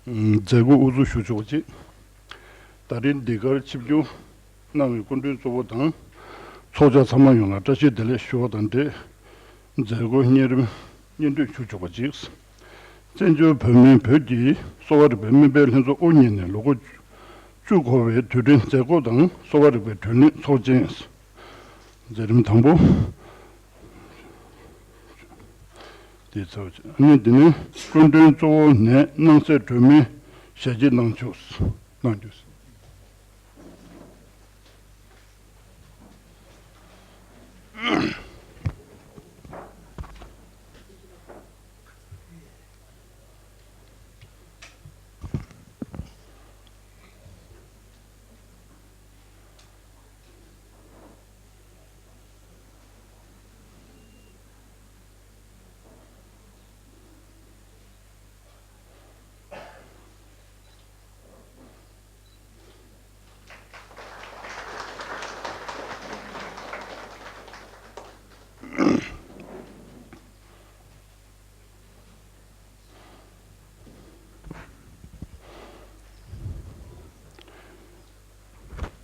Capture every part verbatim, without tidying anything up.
མཛད་སྒོ་དབུ་འཛུགས་ཞུ་ཆོག་པ་བྱེད། ད་རིང་འདི་གར་ཆིབས་བསྒྱུར་གནང་བའི་སྐུ་མགྲོན་གཙོ་བོ་དང་། ཚོགས་བཅར་ཚང་མ་ཡོངས་ལ་བཀྲ་ཤིས་བདེ་ལེགས་ཞུ་བ་དང་འབྲེལ། མཛད་སྒོའི་སྙན་རིམ་སྙན་སྒྲོན་ཞུ་ཆོག་པ་བྱེད། བཙན་བྱོལ་བོད་མིའི་བོད་ཀྱི་གསོ་བ་རིག་པའི་སྨན་པའི་ལྷན་ཚོགས་དབུ་བརྙེས་ནས་ལོ་ངོ་བཅུ་འཁོར་བའི་དུས་དྲན་མཛད་སྒོ་དང་གསོ་བ་རིག་པའི་བགྲོ་གླེང་ཚོགས་ཆེན། མཛད་རིམ་དང་པོ། དེ་ཚོ་ཨ་ནི་འདི་ནི་སྐུ་མགྲོན་གཙོ་བོ་ནས་སྣང་གསལ་སྒྲོན་མེའི་ཞལ་འབྱེད་གནང་ཆོག་གནང་རྒྱུ།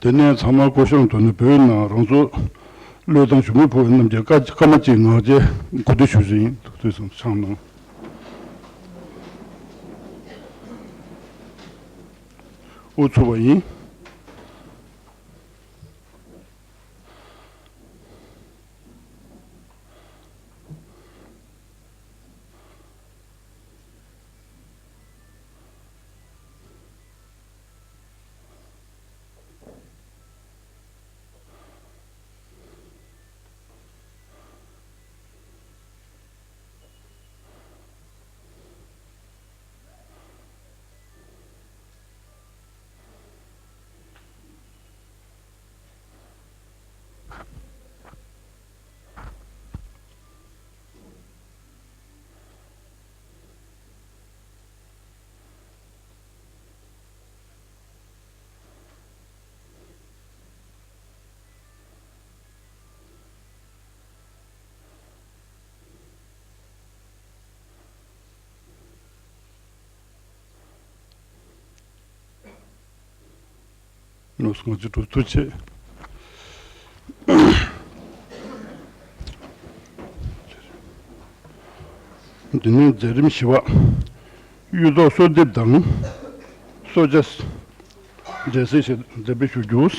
དེ་ནས་ཚང་མ་སྐུ་གཤེགས་དོན་ནི་བོད་ནང་རང་སྲོག་བློས་བཏང་ཞུ་མི་ཕོ་བ་རྣམས་ཀྱི་བཀའ་བཀའ་མ་གཅིག་ངག་བཅད་གོ་སྒྲིག་ཞུ་རྒྱུ་ཡིན། དུས་སུ་ཆང་གནང་། དབུ་ཚུགས་པ་ཡིན། ནོ་སྔ་ཕྱི་དྲུག་ཐུགས་ཆེ། འདི་ནས་མཛད་རིམ་བཞི་པ། གཡུ་ཐོག་གསོལ་འདེབས་དང་། གསོལ་ཇ། འབྲས་སིལ་ཞིག་འདེབས་པའི་ཞུ་རྒྱུ།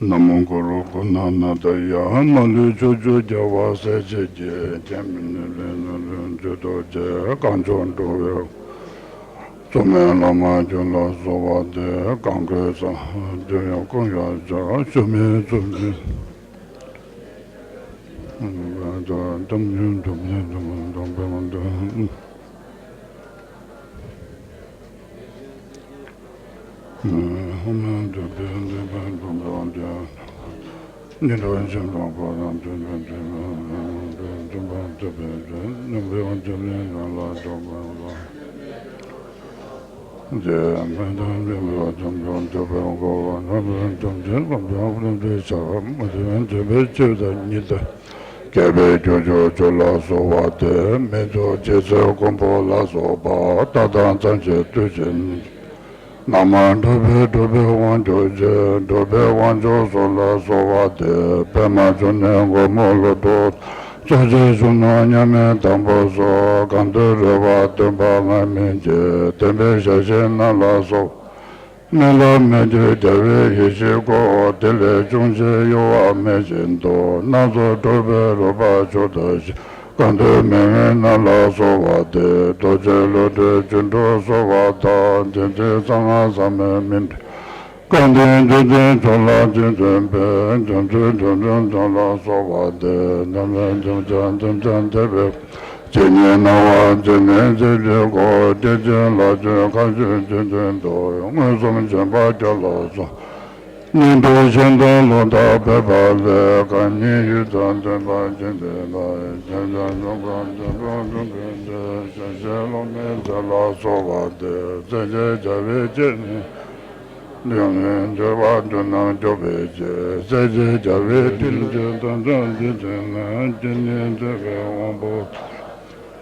ན་མོ་གུ་རུ་གུ་ན་ན་ད་ཡ། མ་ལུས་ཕྱོགས་བཅུར་རྒྱལ་བ་སྲས་བཅས་ཀྱི། སྐྱེ་མེད་ནས་ལས་ནོར་ལོངས་སྤྱོད་རྡོ་རྗེ། གང་བྱོ་འགྲོ་བའི་གཙོ་མོའི་བླ་མ་ཁྱོད་ལ་གསོལ་བ་འདེབས། གང་གོས་ས་འདིར་ཡང་སྐུ་ཡང་བྱོན། ཞུ་མི་ཚུགས་པའི་དམ་ཆོས་འདུལ་བའི་དམ་པའི་དམ། ནི་འགྲོ་ཆེན་དང་འཁོར་དང་མཐུན་པའི་དོན། རྣམ་པར་དག་པའི་དོན་ལ་སོགས་པ་ལ། རྗེ་མི་ལྡན་མི་མི་བ་དམ་ཆོས་འདུལ་བའི་མགོན་པོ། རྣམ་པའི་དམ་ཆོས་སྐམ་པའི་ཀླུ་འདུལ་བྱ། མི་ལྡན་འདུལ་བའི་སྤྱི་དང་ཉིད་དང་། རྒྱལ་བའི་རྒྱུ་སྤྱོད་མཆོག་ལ་གསོལ་བ་འདེབས། མི་ལྡན་རྗེ་བཙུན་མགོན་པོ་ལ་སོགས་པ། ལྟ་སྟངས་གཙང་ཆེ་བདུད་ཀྱི་ནི། ནམ་མཁའ་འགྲོ་བའི་འགྲོ་བའི་དབང་ཕྱུག་རྗེ། འགྲོ་བའི་དབང་ཕྱུག་གསུམ་ལ་གསོལ་བ་འདེབས། པདྨ་འབྱུང་གནས་མགོན་པོ་ཀླུ་སྒྲུབ། རྩོད་ཅིང་གཞོམ་ནུས་མཉམ་མེད་དམ་པ་སོགས། གང་འདུལ་རོལ་པ་སྟོན་པ་ལྔ་མི་མཇེད། བདེན་པའི་ཞལ་བཞི་རྣམས་ལ་གསོལ། སྨོན་ལམ་མི་བསྐྱོད་རྒྱལ་བའི་ཡེ་ཤེས་སྐུ། དེ་ལས་འབྱུང་ཕྱིར་གཡོ་བ་མེད་བཞིན་དུ། སྣ་ཚོགས་འགྲོ་བའི་རོལ་པ་མཆོག་ལྟ་ཞིང་། གང་འདུལ་མི་མངོན་རྣམས་ལ་གསོལ་བ་འདེབས། རྡོ་རྗེ་བློ་གྲོས་སྤྱི་སྒྲོག་གསོལ་བ་དང་། བདེན་ཚིག་གསང་སྔགས་ཟབ་མོའི་སྨིན་གྲོལ། སྐལ་ལྡན་འདུལ་བའི་མཆོག་ལ་རྗེ་བཙུན་པས། འཇམ་རྩུབ་འཇམ་རྩུབ་འཇོམས་ལ་གསོལ་བ་འདེབས། འཇམ་དཔལ་འཇམ་དཔལ་འཇམ་དཔལ་འདས་པའི། ཇི་སྙེད་སྣང་བ་ཇི་སྙེད་ཚིག་གི་སྒོ། སྐད་ཅིག་ལ་ཆོས་ཁ་ཆོས་ཇི་ཙམ་འདུལ། མངོན་སུམ་བྱོན་པ་ཁྱོད་ལ་གསོལ། སྙིང་པོ་ཤིན་ཏུ་ལུང་དང་འབོད་པ་ལས། གང་ཉིད་ཡུལ་དང་བསྟན་པ་ཇི་འདྲའི་ལ། ཞེན་ཆགས་ཉོན་མོངས་འདུན་པ་འདུན་པའི་ཚེ། ཞེན་ཆགས་ལོག་མེད་ཚེ་ལ་གསོལ་བ་འདེབས། སྲས་བཅས་རྒྱལ་བའི་སྤྱན་ནི། འདུལ་བའི་འདུལ་བ་མདུན་ན་སྐྱོབ་པའི་ཕྱིར། སྲས་བཅས་རྒྱལ་བའི་སྤྲིན་གྱི་དམ་ལྕོག་འཇིག་རྟེན་ན། སྐྱེ་གནས་འདུལ་བའི་དབང་པོ།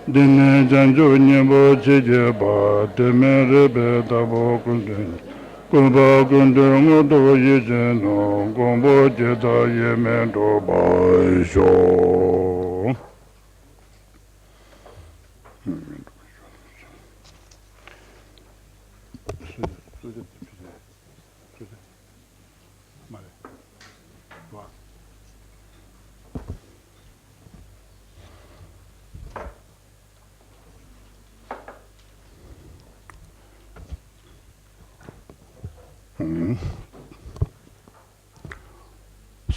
འདི་ནི་བྱང་ཆུབ་སྙིང་པོ་ཇི་སྙེད་པ། དེ་མིན་རིག་པའི་བདག་པོ་ཀུན་ལྡན། ཀུན་པ་ཀུན་འདུས་དངོས་གྲུབ་ཡིད་བཞིན་ནོར། མགོན་པོ་ཇི་ལྟར་ཡིད་མི་འཕྲོག་པར་ཤོག།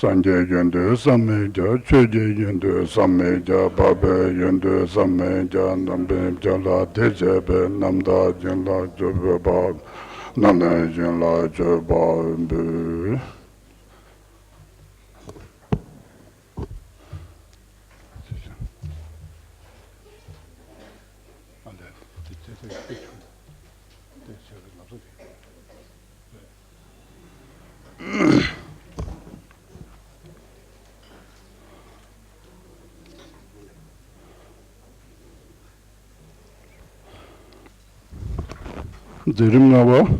སངས་རྒྱས་ཡོན་ཏན་བསམ་མི་ཁྱབ། ཆོས་ཀྱི་ཡོན་ཏན་བསམ་མི་ཁྱབ། འཕགས་པའི་ཡོན་ཏན་བསམ་མི་ཁྱབ། ནམ་མཁའི་ཁྱབ་ལ་དེ་བྱས་པའི། རྣམ་དག་བྱིན་རླབས་ཆུ་བོའི་བབས། རྣམ་ལྡན་བྱིན་རླབས་མཆོད་པ་འབུལ། མཛད་རིམ་ལྔ་པ།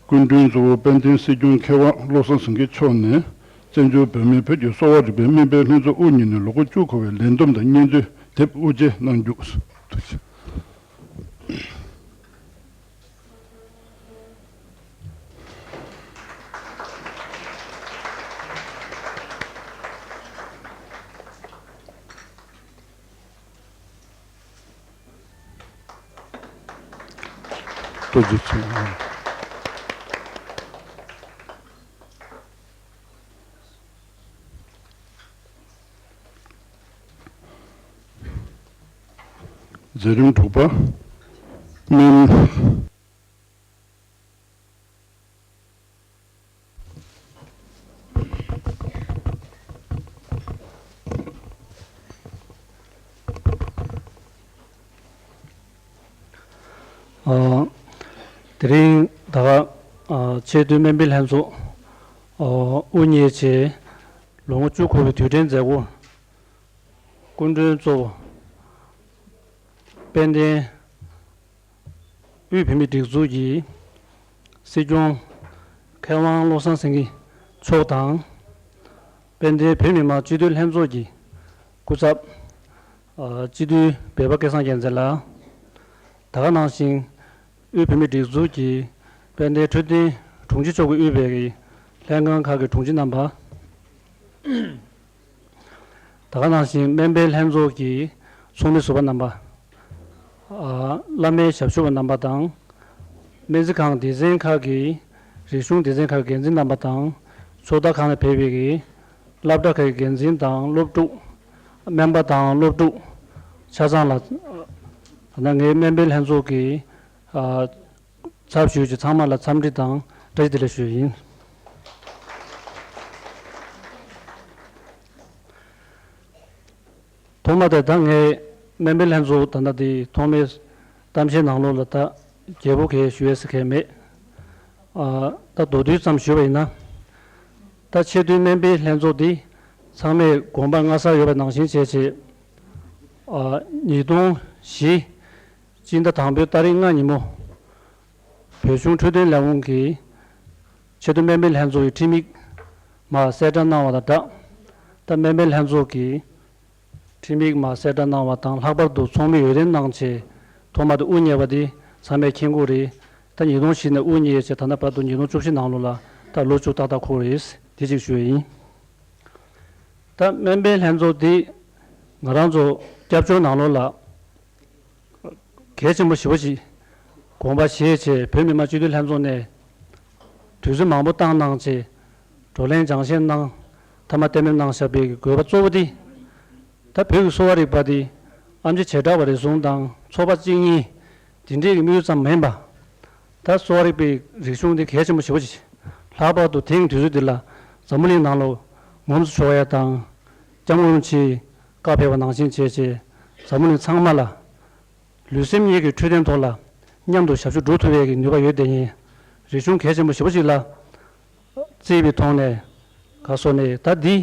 སྐུ་མགྲོན་གཙོ་བོ་དཔལ་ལྡན་སྲིད་སྐྱོང་མཁས་དབང་བློ་བཟང་སེང་གེ་མཆོག་ནས། བཙན་བྱོལ་བོད་མིའི་བོད་ཀྱི་གསོ་བ་རིག་པའི་སྨན་པའི་ལྷན་ཚོགས་དབུ་བརྙེས་ནས་ལོ་འཁོར་བཅུ་འཁོར་བའི་ལས་བསྡོམས་དང་སྙན་ཐོའི་དེབ་དབུ་འབྱེད་གནང་རྒྱུ། ཐུགས་རྗེ་ཆེ། ཐུགས་རྗེ་ཆེ། མཛད་རིམ་དྲུག་པ། སྨན། ཨ། དེ་རིང་ད་ག་ཨ། ཆེས་མཐོའི་སྨན་པའི་ལྷན་ཚོགས་ཨ། དབུ་བརྙེས་བྱས་ལོ་ངོ་བཅུ་འཁོར་བའི་དུས་དྲན་མཛད་སྒོ། སྐུ་མགྲོན་གཙོ་བོ་དཔལ་ལྡན་དབུས་བོད་མིའི་སྒྲིག་འཛུགས་ཀྱི་སྲིད་སྐྱོང་མཁས་དབང་བློ་བཟང་སེང་གེ་མཆོག་དང་། དཔལ་ལྡན་བོད་མི་མང་སྤྱི་འཐུས་ལྷན་ཚོགས་ཀྱི་སྐུ་ཚབ་ཨ། སྤྱི་འཐུས་འབེལ་པ་སྐལ་བཟང་རྒྱལ་མཚན་ལགས། ད་ག་ནང་བཞིན་དབུས་བོད་མིའི་སྒྲིག་འཛུགས་ཀྱི་དཔལ་ལྡན་འཕྲོད་བསྟེན་དྲུང་ཆེ་མཆོག་གིས་དབུས་པའི་ལྷན་ཁང་ཁག་གི་དྲུང་ཆེ་རྣམ་པ། ད་ག་ནང་བཞིན་སྨན་པའི་ལྷན་ཚོགས་ཀྱི་ཚོགས་མི་ཟུར་པ་རྣམ་པ། ཨ། བླ་སྨན་ཞབས་ཞུ་བ་རྣམ་པ་དང་། སྨན་རྩིས་ཁང་སྡེ་ཚན་ཁག་གི་རིག་གཞུང་སྡེ་ཚན་ཁག་གི་འགན་འཛིན་རྣམ་པ་དང་། ཕྱོགས་མཐའ་ཁག་ནས་ཕེབས་པའི་གི་སློབ་གྲྭ་ཁག་གི་འགན་འཛིན་དང་སློབ་ཕྲུག་སྨན་པ་དང་སློབ་ཕྲུག་ཆ་ཚང་ལ། ད་ནངས་སྨན་པའི་ལྷན་ཚོགས་ཀྱི་ཨ། ཚབ་ཞུས་ཀྱི་ཚང་མ་ལ་འཚམས་འདྲི་དང་བཀྲ་ཤིས་བདེ་ལེགས་ཞུ་ཡིན། ཐོག་མ་དེ་ད་ངས་སྨན་པའི་ལྷན་ཚོགས་ད་ལྟ་དེ་ཐོག་མའི་གཏམ་བཤད་ནང་ལོགས་ལ་ད་རྒྱས་པོ་གས་ཞུ་ཡས་ཟེར་མཁན་མེད། ཨ། ད་མདོར་བསྡུས་ཙམ་ཞུས་པ་ཡིན་ན། ད་ཆེས་མཐོའི་སྨན་པའི་ལྷན་ཚོགས་འདི་ཚང་མས་དགོངས་པ་མངའ་གསལ་ཡོད་པ་ནང་བཞིན་བྱས་བྱས། ཨ། ཉིས་སྟོང་བཞི་སྤྱི་ཟླ་དང་པོའི་ཏ་རིག་ལྔ་ཉིན་མོ། བོད་གཞུང་འཕྲོད་བསྟེན་ལས་ཁུངས་ཀྱིས་ཆེས་མཐོའི་སྨན་པའི་ལྷན་ཚོགས་ཀྱི་ཁྲིམས་ཡིག་མར་གསལ་བསྒྲགས་གནང་བ་དང་སྦྲགས། ད་སྨན་པའི་ལྷན་ཚོགས་ཀྱི་ཁྲིམས་ཡིག་མར་གསལ་བསྒྲགས་གནང་བ་དང་། ལྷག་པར་དུ་ཚོགས་མི་འོས་འདེམས་གནང་བྱས་ཐོག་མ་དེ་དབུ་བརྙེས་པ་དེ་ཚང་མས་མཁྱེན་གྱི་ཡོད་རེད། ད་ཉིས་སྟོང་བཞི་ནས་དབུ་བརྙེས་བྱས་ད་ལྟ་བར་དུ་ཉིས་སྟོང་བཅུ་བཞི་ནང་ལོགས་ལ་ད་ལོ་བཅུ་ཏག་ཏག་འཁོར་རེད། དེ་གཅིག་ཞུ་ཡས་ཡིན། ད་སྨན་པའི་ལྷན་ཚོགས་འདི་ང་རང་ཚོ་སྐྱབས་བཅོལ་ནང་ལོགས་ལ་གལ་ཆེན་པོ་ཞེ་པོ་ཅིག་དགོངས་པ་བཞེས་བྱས། བོད་མི་མང་སྤྱི་འཐུས་ལྷན་ཚོགས་ནས་དུས་ཚོད་མང་པོ་བཏང་གནང་བྱས། བགྲོ་གླེང་སྦྱང་བཤད་གནང་། མཐའ་མ་གཏན་འབེབས་གནང་བཞག་པའི་དགོས་པ་གཙོ་བོ་འདི། ད་བོད་ཀྱི་གསོ་བ་རིག་པ་འདི་ཨེམ་ཆི་བྱེ་བྲག་པ་རེ་ཟུང་དང་ཚོགས་པ་གཅིག་གཉིས་དེ་འདྲའི་གི་དམིགས་ཡུལ་ཙམ་མིན་པ། ད་གསོ་བ་རིག་པའི་རིག་གཞུང་འདི་གལ་ཆེན་པོ་ཞེ་པོ་ཅིག་ལྷག་པར་དུ་དེང་དུས་ཚོད་འདི་ལ་འཛམ་བུ་གླིང་ནང་ལ་ངོམ་སུ་ཆོག་ཡ་དང་། སྐྱབས་མགོན་རིན་པོ་ཆེས་བཀའ་ཕེབས་པ་ནང་བཞིན་བྱས་བྱས་འཛམ་བུ་གླིང་ཚང་མ་ལ་ལུས་སེམས་གཉིས་ཀྱི་འཕྲོད་བསྟེན་ཐོག་ལ་མཉམ་དུ་ཞབས་ཞུ་སྒྲུབ་ཐུབ་པའི་གི་ནུས་པ་ཡོད་བསྡད་མཁན་རིག་གཞུང་གལ་ཆེན་པོ་ཞེ་པོ་ཅིག་ལ་བརྩིས་པའི་ཐོག་ནས། ག་སོ་ནས་ད་འདི་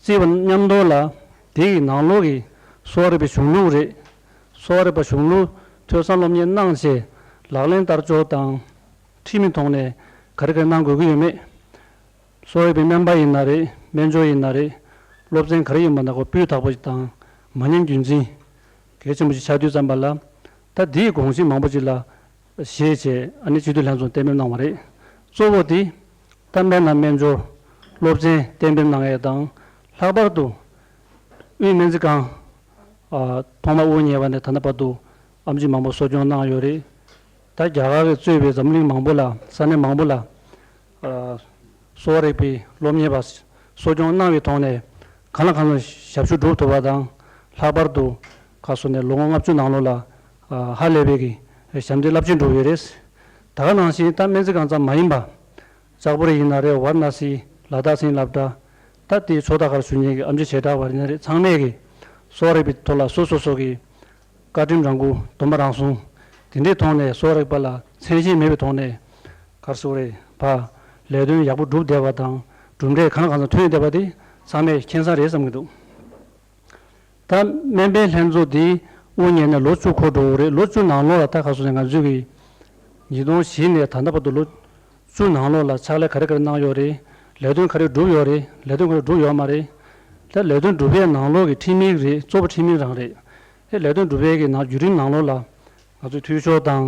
བརྩིས་པ་མཉམ་དུ་ལ་དེ་ཡི་ནང་ལོགས་ཀྱི་ གསོ་བ་རིག་པའི་གཞུང་ལུགས་རེད། གསོ་བ་རིག་པ་གཞུང་ལུགས་ཐོས་བསམ་སློབ་གཉེར་གནང་བྱས་ལག་ལེན་བསྟར་ཕྱོགས་དང་ཁྲིམས་མི་ཐོག་ནས་ག་རེ་ག་རེ་གནང་དགོས་ཀྱི་ཡོད་མེད། གསོ་བ་རིག་པའི་སྨན་པ་ཡིན་ན་རེད། སྨན་སྦྱོར་ཡིན་ན་རེད། སློབ་ཚན་ག་རེ་ཡིན་པ་ན་ཁོ་སྤུས་དག་པོ་ཞིག་དང་མ་ཉམས་རྒྱུན་འཛིན་གལ་ཆེན་པོ་ཞིག་ཆགས་དུས་ཙམ་པ་ལ། ད་འདིའི་དགོངས་གཞི་མང་པོ་ཅིག་ལ་བཞེས་བྱས་ཨ་ནི་སྤྱི་འཐུས་ལྷན་ཚོགས་གཏན་འབེབས་གནང་བ་རེད། གཙོ་བོ་དེ་ད་སྨན་དང་སྨན་སྦྱོར་སློབ་ཚན་གཏན་འབེབས་གནང་ཡས་དང་། ལྷག་པར་དུ་དབུས་སྨན་རྩིས་ཁང་ཨ་ཐོག་མ་དབུ་བརྙེས་པ་ནས་ད་ལྟ་བར་དུ་ཨེམ་ཆི་མང་པོ་གསོ་སྐྱོང་གནང་ཡོད་རེད། ད་རྒྱ་གར་གྱིས་གཙོས་པའི་འཛམ་གླིང་མང་པོ་ལ་ས་གནས་མང་པོ་ལ་ཨ་གསོ་བ་རིག་པའི་སློབ་གཉེར་བ་གསོ་སྐྱོང་གནང་བའི་ཐོག་ནས་གང་ལ་གང་འཚམ་ཞབས་ཞུ་སྒྲུབ་ཐུབ་པ་དང་། ལྷག་པར་དུ་ཁ་སོ་ནས་ལོ་ངོ་ལྔ་བཅུ་ནང་ལོགས་ལ་ཨ་ཧ་ལས་པའི་གི་ཞབས་འདེགས་རླབས་ཆེན་བསྒྲུབས་ཡོད་རེད། ད་ག་ནང་བཞིན་ད་སྨན་རྩིས་ཁང་ཙམ་མ་ཡིན་པ། ལྕགས་པོ་རི་ཡིན་ན་རེད། ཝཱ་ར་ཎ་སི། ལ་དྭགས་ཚན་རིག་སློབ་གྲྭ། ད་ལྟའི་ཕྱོགས་མཐའ་ཁག་ཞུ་མཁན་གྱི་ཨེམ་ཆི་བྱེ་བྲག་པ་ཡིན་ན་རེད། ཚང་མས་ཀྱི་གསོ་བ་རིག་པའི་ཐོག་ལ་སོ་སོ་སོ་གི་བཀའ་དྲིན་རང་འགུལ་སྡོམ་པ་རང་སྲུང་དེ་འདྲའི་ཐོག་ནས་གསོ་བ་རིག་པ་ལ་མཚན་ཤས་མེད་པའི་ཐོག་ནས་ག་རེ་ཟེར་དགོས་རེད་པ། ལས་དོན་ཡག་པོ་སྒྲུབ་བསྡད་པ་དང་གྲུབ་འབྲས་གང་ལ་གང་འཚམ་ཐོན་བསྡད་པ་དེ་ཚང་མས་མཁྱེན་གསལ་རེད་བསམ་གྱི་འདུག་ད་སྨན་པའི་ལྷན་ཚོགས་འདི་དབུ་བརྙེས་ནས་ལོ་བཅུ་འཁོར་འགྲོ་གི་རེད། ལོ་བཅུ་ནང་ལོགས་ལ་ད་ག་རེ་ཟེར་ང་ཚོས་ཀྱི་ཉིས་སྟོང་བཞི་ནས་ད་ལྟ་བར་དུ་ལོ་བཅུ་ནང་ལོགས་ལ་ཕྱག་ལས་ག་རེ་ག་རེ་གནང་ཡོད་རེད། ལས་དོན་ག་རེ་བསྒྲུབས་ཡོད་རེད། ལས་དོན་ག་རེ་བསྒྲུབས་ཡོད་མ་རེད། ད་ལས་དོན་སྒྲུབ་པའི་ནང་ལོགས་ཀྱི་ཁྲིམས་ཡིག་རེད། གཙོ་བོ་ཁྲིམས་ཡིག་རང་རེད། དེ་ལས་དོན་སྒྲུབ་པའི་གི་ནང་བརྒྱུད་རིམ་ནང་ལོགས་ལ་ང་ཚོས་འཐུས་ཤོར་དང་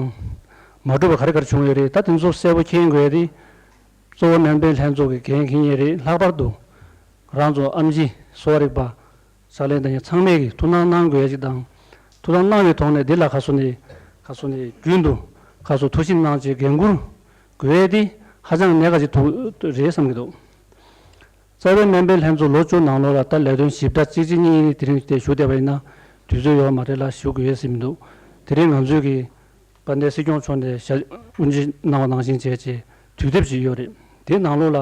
མ་འགྲུབ་པ་ག་རེ་ག་རེ་བྱུང་ཡོད་རེད། ད་དེ་ཚོ་གསལ་པོ་མཁྱེན་དགོས་ཡ་དེ་གཙོ་བོ་སྨན་པའི་ལྷན་ཚོགས་ཀྱི་འགན་འཁྱེར་མཁན་རེད། ལྷག་པར་དུ་རང་ཚོ་ཨེམ་ཆི་གསོ་བ་རིག་པ་ཕྱག་ལས་གནང་མཁན་ཚང་མས་ཀྱི་ཐུགས་སྣང་གནང་དགོས་ཡ་ཅིག་དང་། ཐུགས་སྣང་གནང་བའི་ཐོག་ནས་འདི་ལ་ག་རེ་ཟེར་ནས་ག་རེ་ཟེར་ནས་རྒྱུན་དུ་ག་རེ་ཟེར་ཐུགས་ཞིབ་གནང་བྱས་འགན་འཁུར་དགོས་ཡ་དེ་ཧ་ཅང་གནད་འགག་ཅིག་ཐུག་རེད་བསམ་གྱི་འདུག་རྩ་བའི་སྨན་པའི་ལྷན་ཚོགས་ལོ་བཅུ་ནང་ལོགས་ལ་ད་ལས་དོན་ཞིབ་ཕྲ་གཅིག་གཅིག་གཉིས་གཉིས་དེ་རིང་དེ་ཞུ་བསྡད་པ་ཡིན་ན་དུས་ཚོད་ཡོད་མ་རེད་ལ་ཞུ་དགོས་ཡོད་ཟེར་མི་འདུག་དེ་རིང་ང་ཚོས་ཀྱི་དཔལ་ལྡན་སྲིད་སྐྱོང་མཆོག་ནས་ཞལ་དབུ་འབྱེད་གནང་བ་ནང་བཞིན་བྱས་བྱས་དུས་དེབ་ཅིག་ཡོད་རེད། དེའི་ནང་ལོགས་ལ་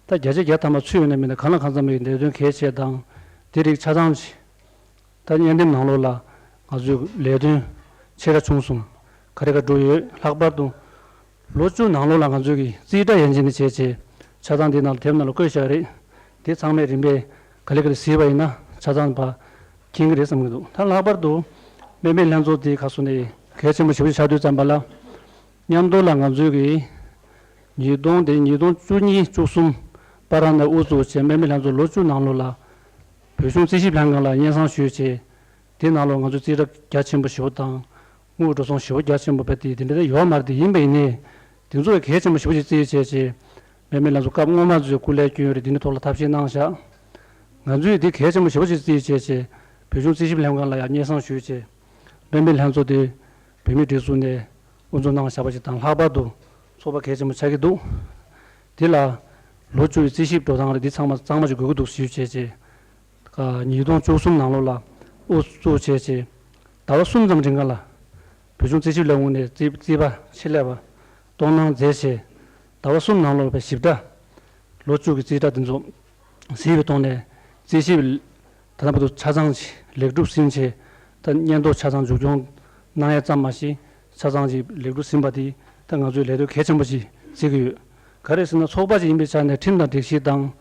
ད་བརྒྱ་ཆ་བརྒྱ་ཐམ་པ་ཚུད་ཡོད་ན་མེད་ན་གང་ལ་གང་འཚམ་པའི་ལས་དོན་གལ་ཆེ་དང་དེ་རིགས་ཆ་ཚང་ཅིག་ད་བརྙན་འདེམས་ནང་ལོགས་ལ་ང་ཚོས་ལས་དོན་ཆེ་ཕྲ་ཆུང་གསུམ་ག་རེ་ག་འགྲོ་ཡོད། ལྷག་པར་དུ་ལོ་བཅུ་ནང་ལོགས་ལ་ང་ཚོས་ཀྱི་རྩིས་ཁྲ་ཡན་ཆད་ནས་བྱས་བྱས་ཆ་ཚང་འདི་ནང་ལ་དེབ་ནང་ལ་བཀོད་བཞག་རེད། དེ་ཚང་མས་རིམ་པས་ག་ལེ་ག་ལེ་གཟིགས་པ་ཡིན་ན་ཆ་ཚང་པ་མཁྱེན་གྱི་རེད་བསམ་གྱི་འདུག་ད་ལྷག་པར་དུ་སྨན་པའི་ལྷན་ཚོགས་འདི་ཁ་སོ་ནས་གལ་ཆེན་པོ་ཞེ་པོ་ཆགས་དུས་ཙམ་པ་ལ་མཉམ་དུ་ལ་ང་ཚོས་ཀྱི་ཉིས་སྟོང་དེ་ཉིས་སྟོང་བཅུ་གཉིས་བཅུ་གསུམ་བར་ནས་དབུ་བཙུགས་བྱས་སྨན་པའི་ལྷན་ཚོགས་ལོ་བཅུ་ནང་ལོགས་ལ་བོད་གཞུང་རྩིས་ཞིབ་ལྷན་ཁང་ལ་སྙན་སེང་ཞུས་བྱས། དེ་ནང་ལོགས་ང་ཚོས་རྩིས་ཁྲ་རྒྱ་ཆེན་པོ་ཞེ་པོ་དང་། དངུལ་འགྲོ་སོང་ཞེ་པོ་རྒྱ་ཆེན་པོ་བས་དེ་དེ་འདྲ་ཡོད་མ་རེད། དེ་ཡིན་པ་ཡིན་ནའི། དེ་ཚོ་གལ་ཆེན་པོ་ཞེ་པོ་ཞིག་བརྩིས་བྱས་བྱས། སྨན་པའི་ལྷན་ཚོགས་སྐབས་སྔོན་མ་ཚོས་སྐུ་ལས་བསྐྱོན་ཡོད་རེད། དེ་འདྲའི་ཐོག་ལ་ཐབས་ཤེས་གནང་བཞག་ང་ཚོས་དེ་གལ་ཆེན་པོ་ཞེ་པོ་ཞིག་བརྩིས་བྱས་བྱས། བོད་གཞུང་རྩིས་ཞིབ་ལྷན་ཁང་ལ་ཡང་སྙན་སེང་ཞུས་བྱས། སྨན་པའི་ལྷན་ཚོགས་དེ་བོད་མིའི་སྒྲིག་འཛུགས་ནས་དབུ་འཛུགས་གནང་བཞག་པ་ཞིག་དང་། ལྷག་པར་དུ་ཚོགས་པ་གལ་ཆེན་པོ་ཆགས་ཀྱི་འདུག་དེ་ལ་ལོ་བཅུའི་རྩིས་ཞིབ་འགྲོ་སྟངས་རེད། འདི་ཚང་མ་གཙང་མ་ཞིག་དགོས་ཀྱི་འདུག་ཞུས་བྱས་བྱས། ཉིས་སྟོང་བཅུ་གསུམ་ནང་ལོགས་ལ་དབུ་བཙུགས་བྱས་རྗེས་ཟླ་བ་གསུམ་ཙམ་རིང་ག་ལ་བོད་གཞུང་རྩིས་ཞིབ་ལས་ཁུངས་ནས་རྩིས་རྩིས་པ་ཆེད་ལས་པ་གཏོང་གནང་མཛད་བྱས། ཟླ་བ་གསུམ་ནང་ལོགས་ལ་ཞིབ་ཕྲ་ལོ་བཅུ་གི་རྩིས་ཁྲ་དེ་ཚོ་གཟིགས་པའི་ཐོག་ནས་རྩིས་ཞིབ་ད་ལྟ་བར་དུ་ཆ་ཚང་ཞིག་ལེགས་གྲུབ་ཟིན་བྱས། ད་སྙན་ཐོ་ཆ་ཚང་མཇུག་སྐྱོང་གནང་ཡ་ཙམ་མ་ཞིག་ཆ་ཚང་ཞིག་ལེགས་གྲུབ་ཟིན་པ་དེ་ད་ང་ཚོས་ལས་དོན་གལ་ཆེན་པོ་ཞིག་བརྩི་གི་ཡོད། ག་རེ་ཟེར་ན་ཚོགས་པ་ཞིག་ཡིན་པའི་ཆ་ནས་ཁྲིམས་དང་སྒྲིག་གཞི་དང་།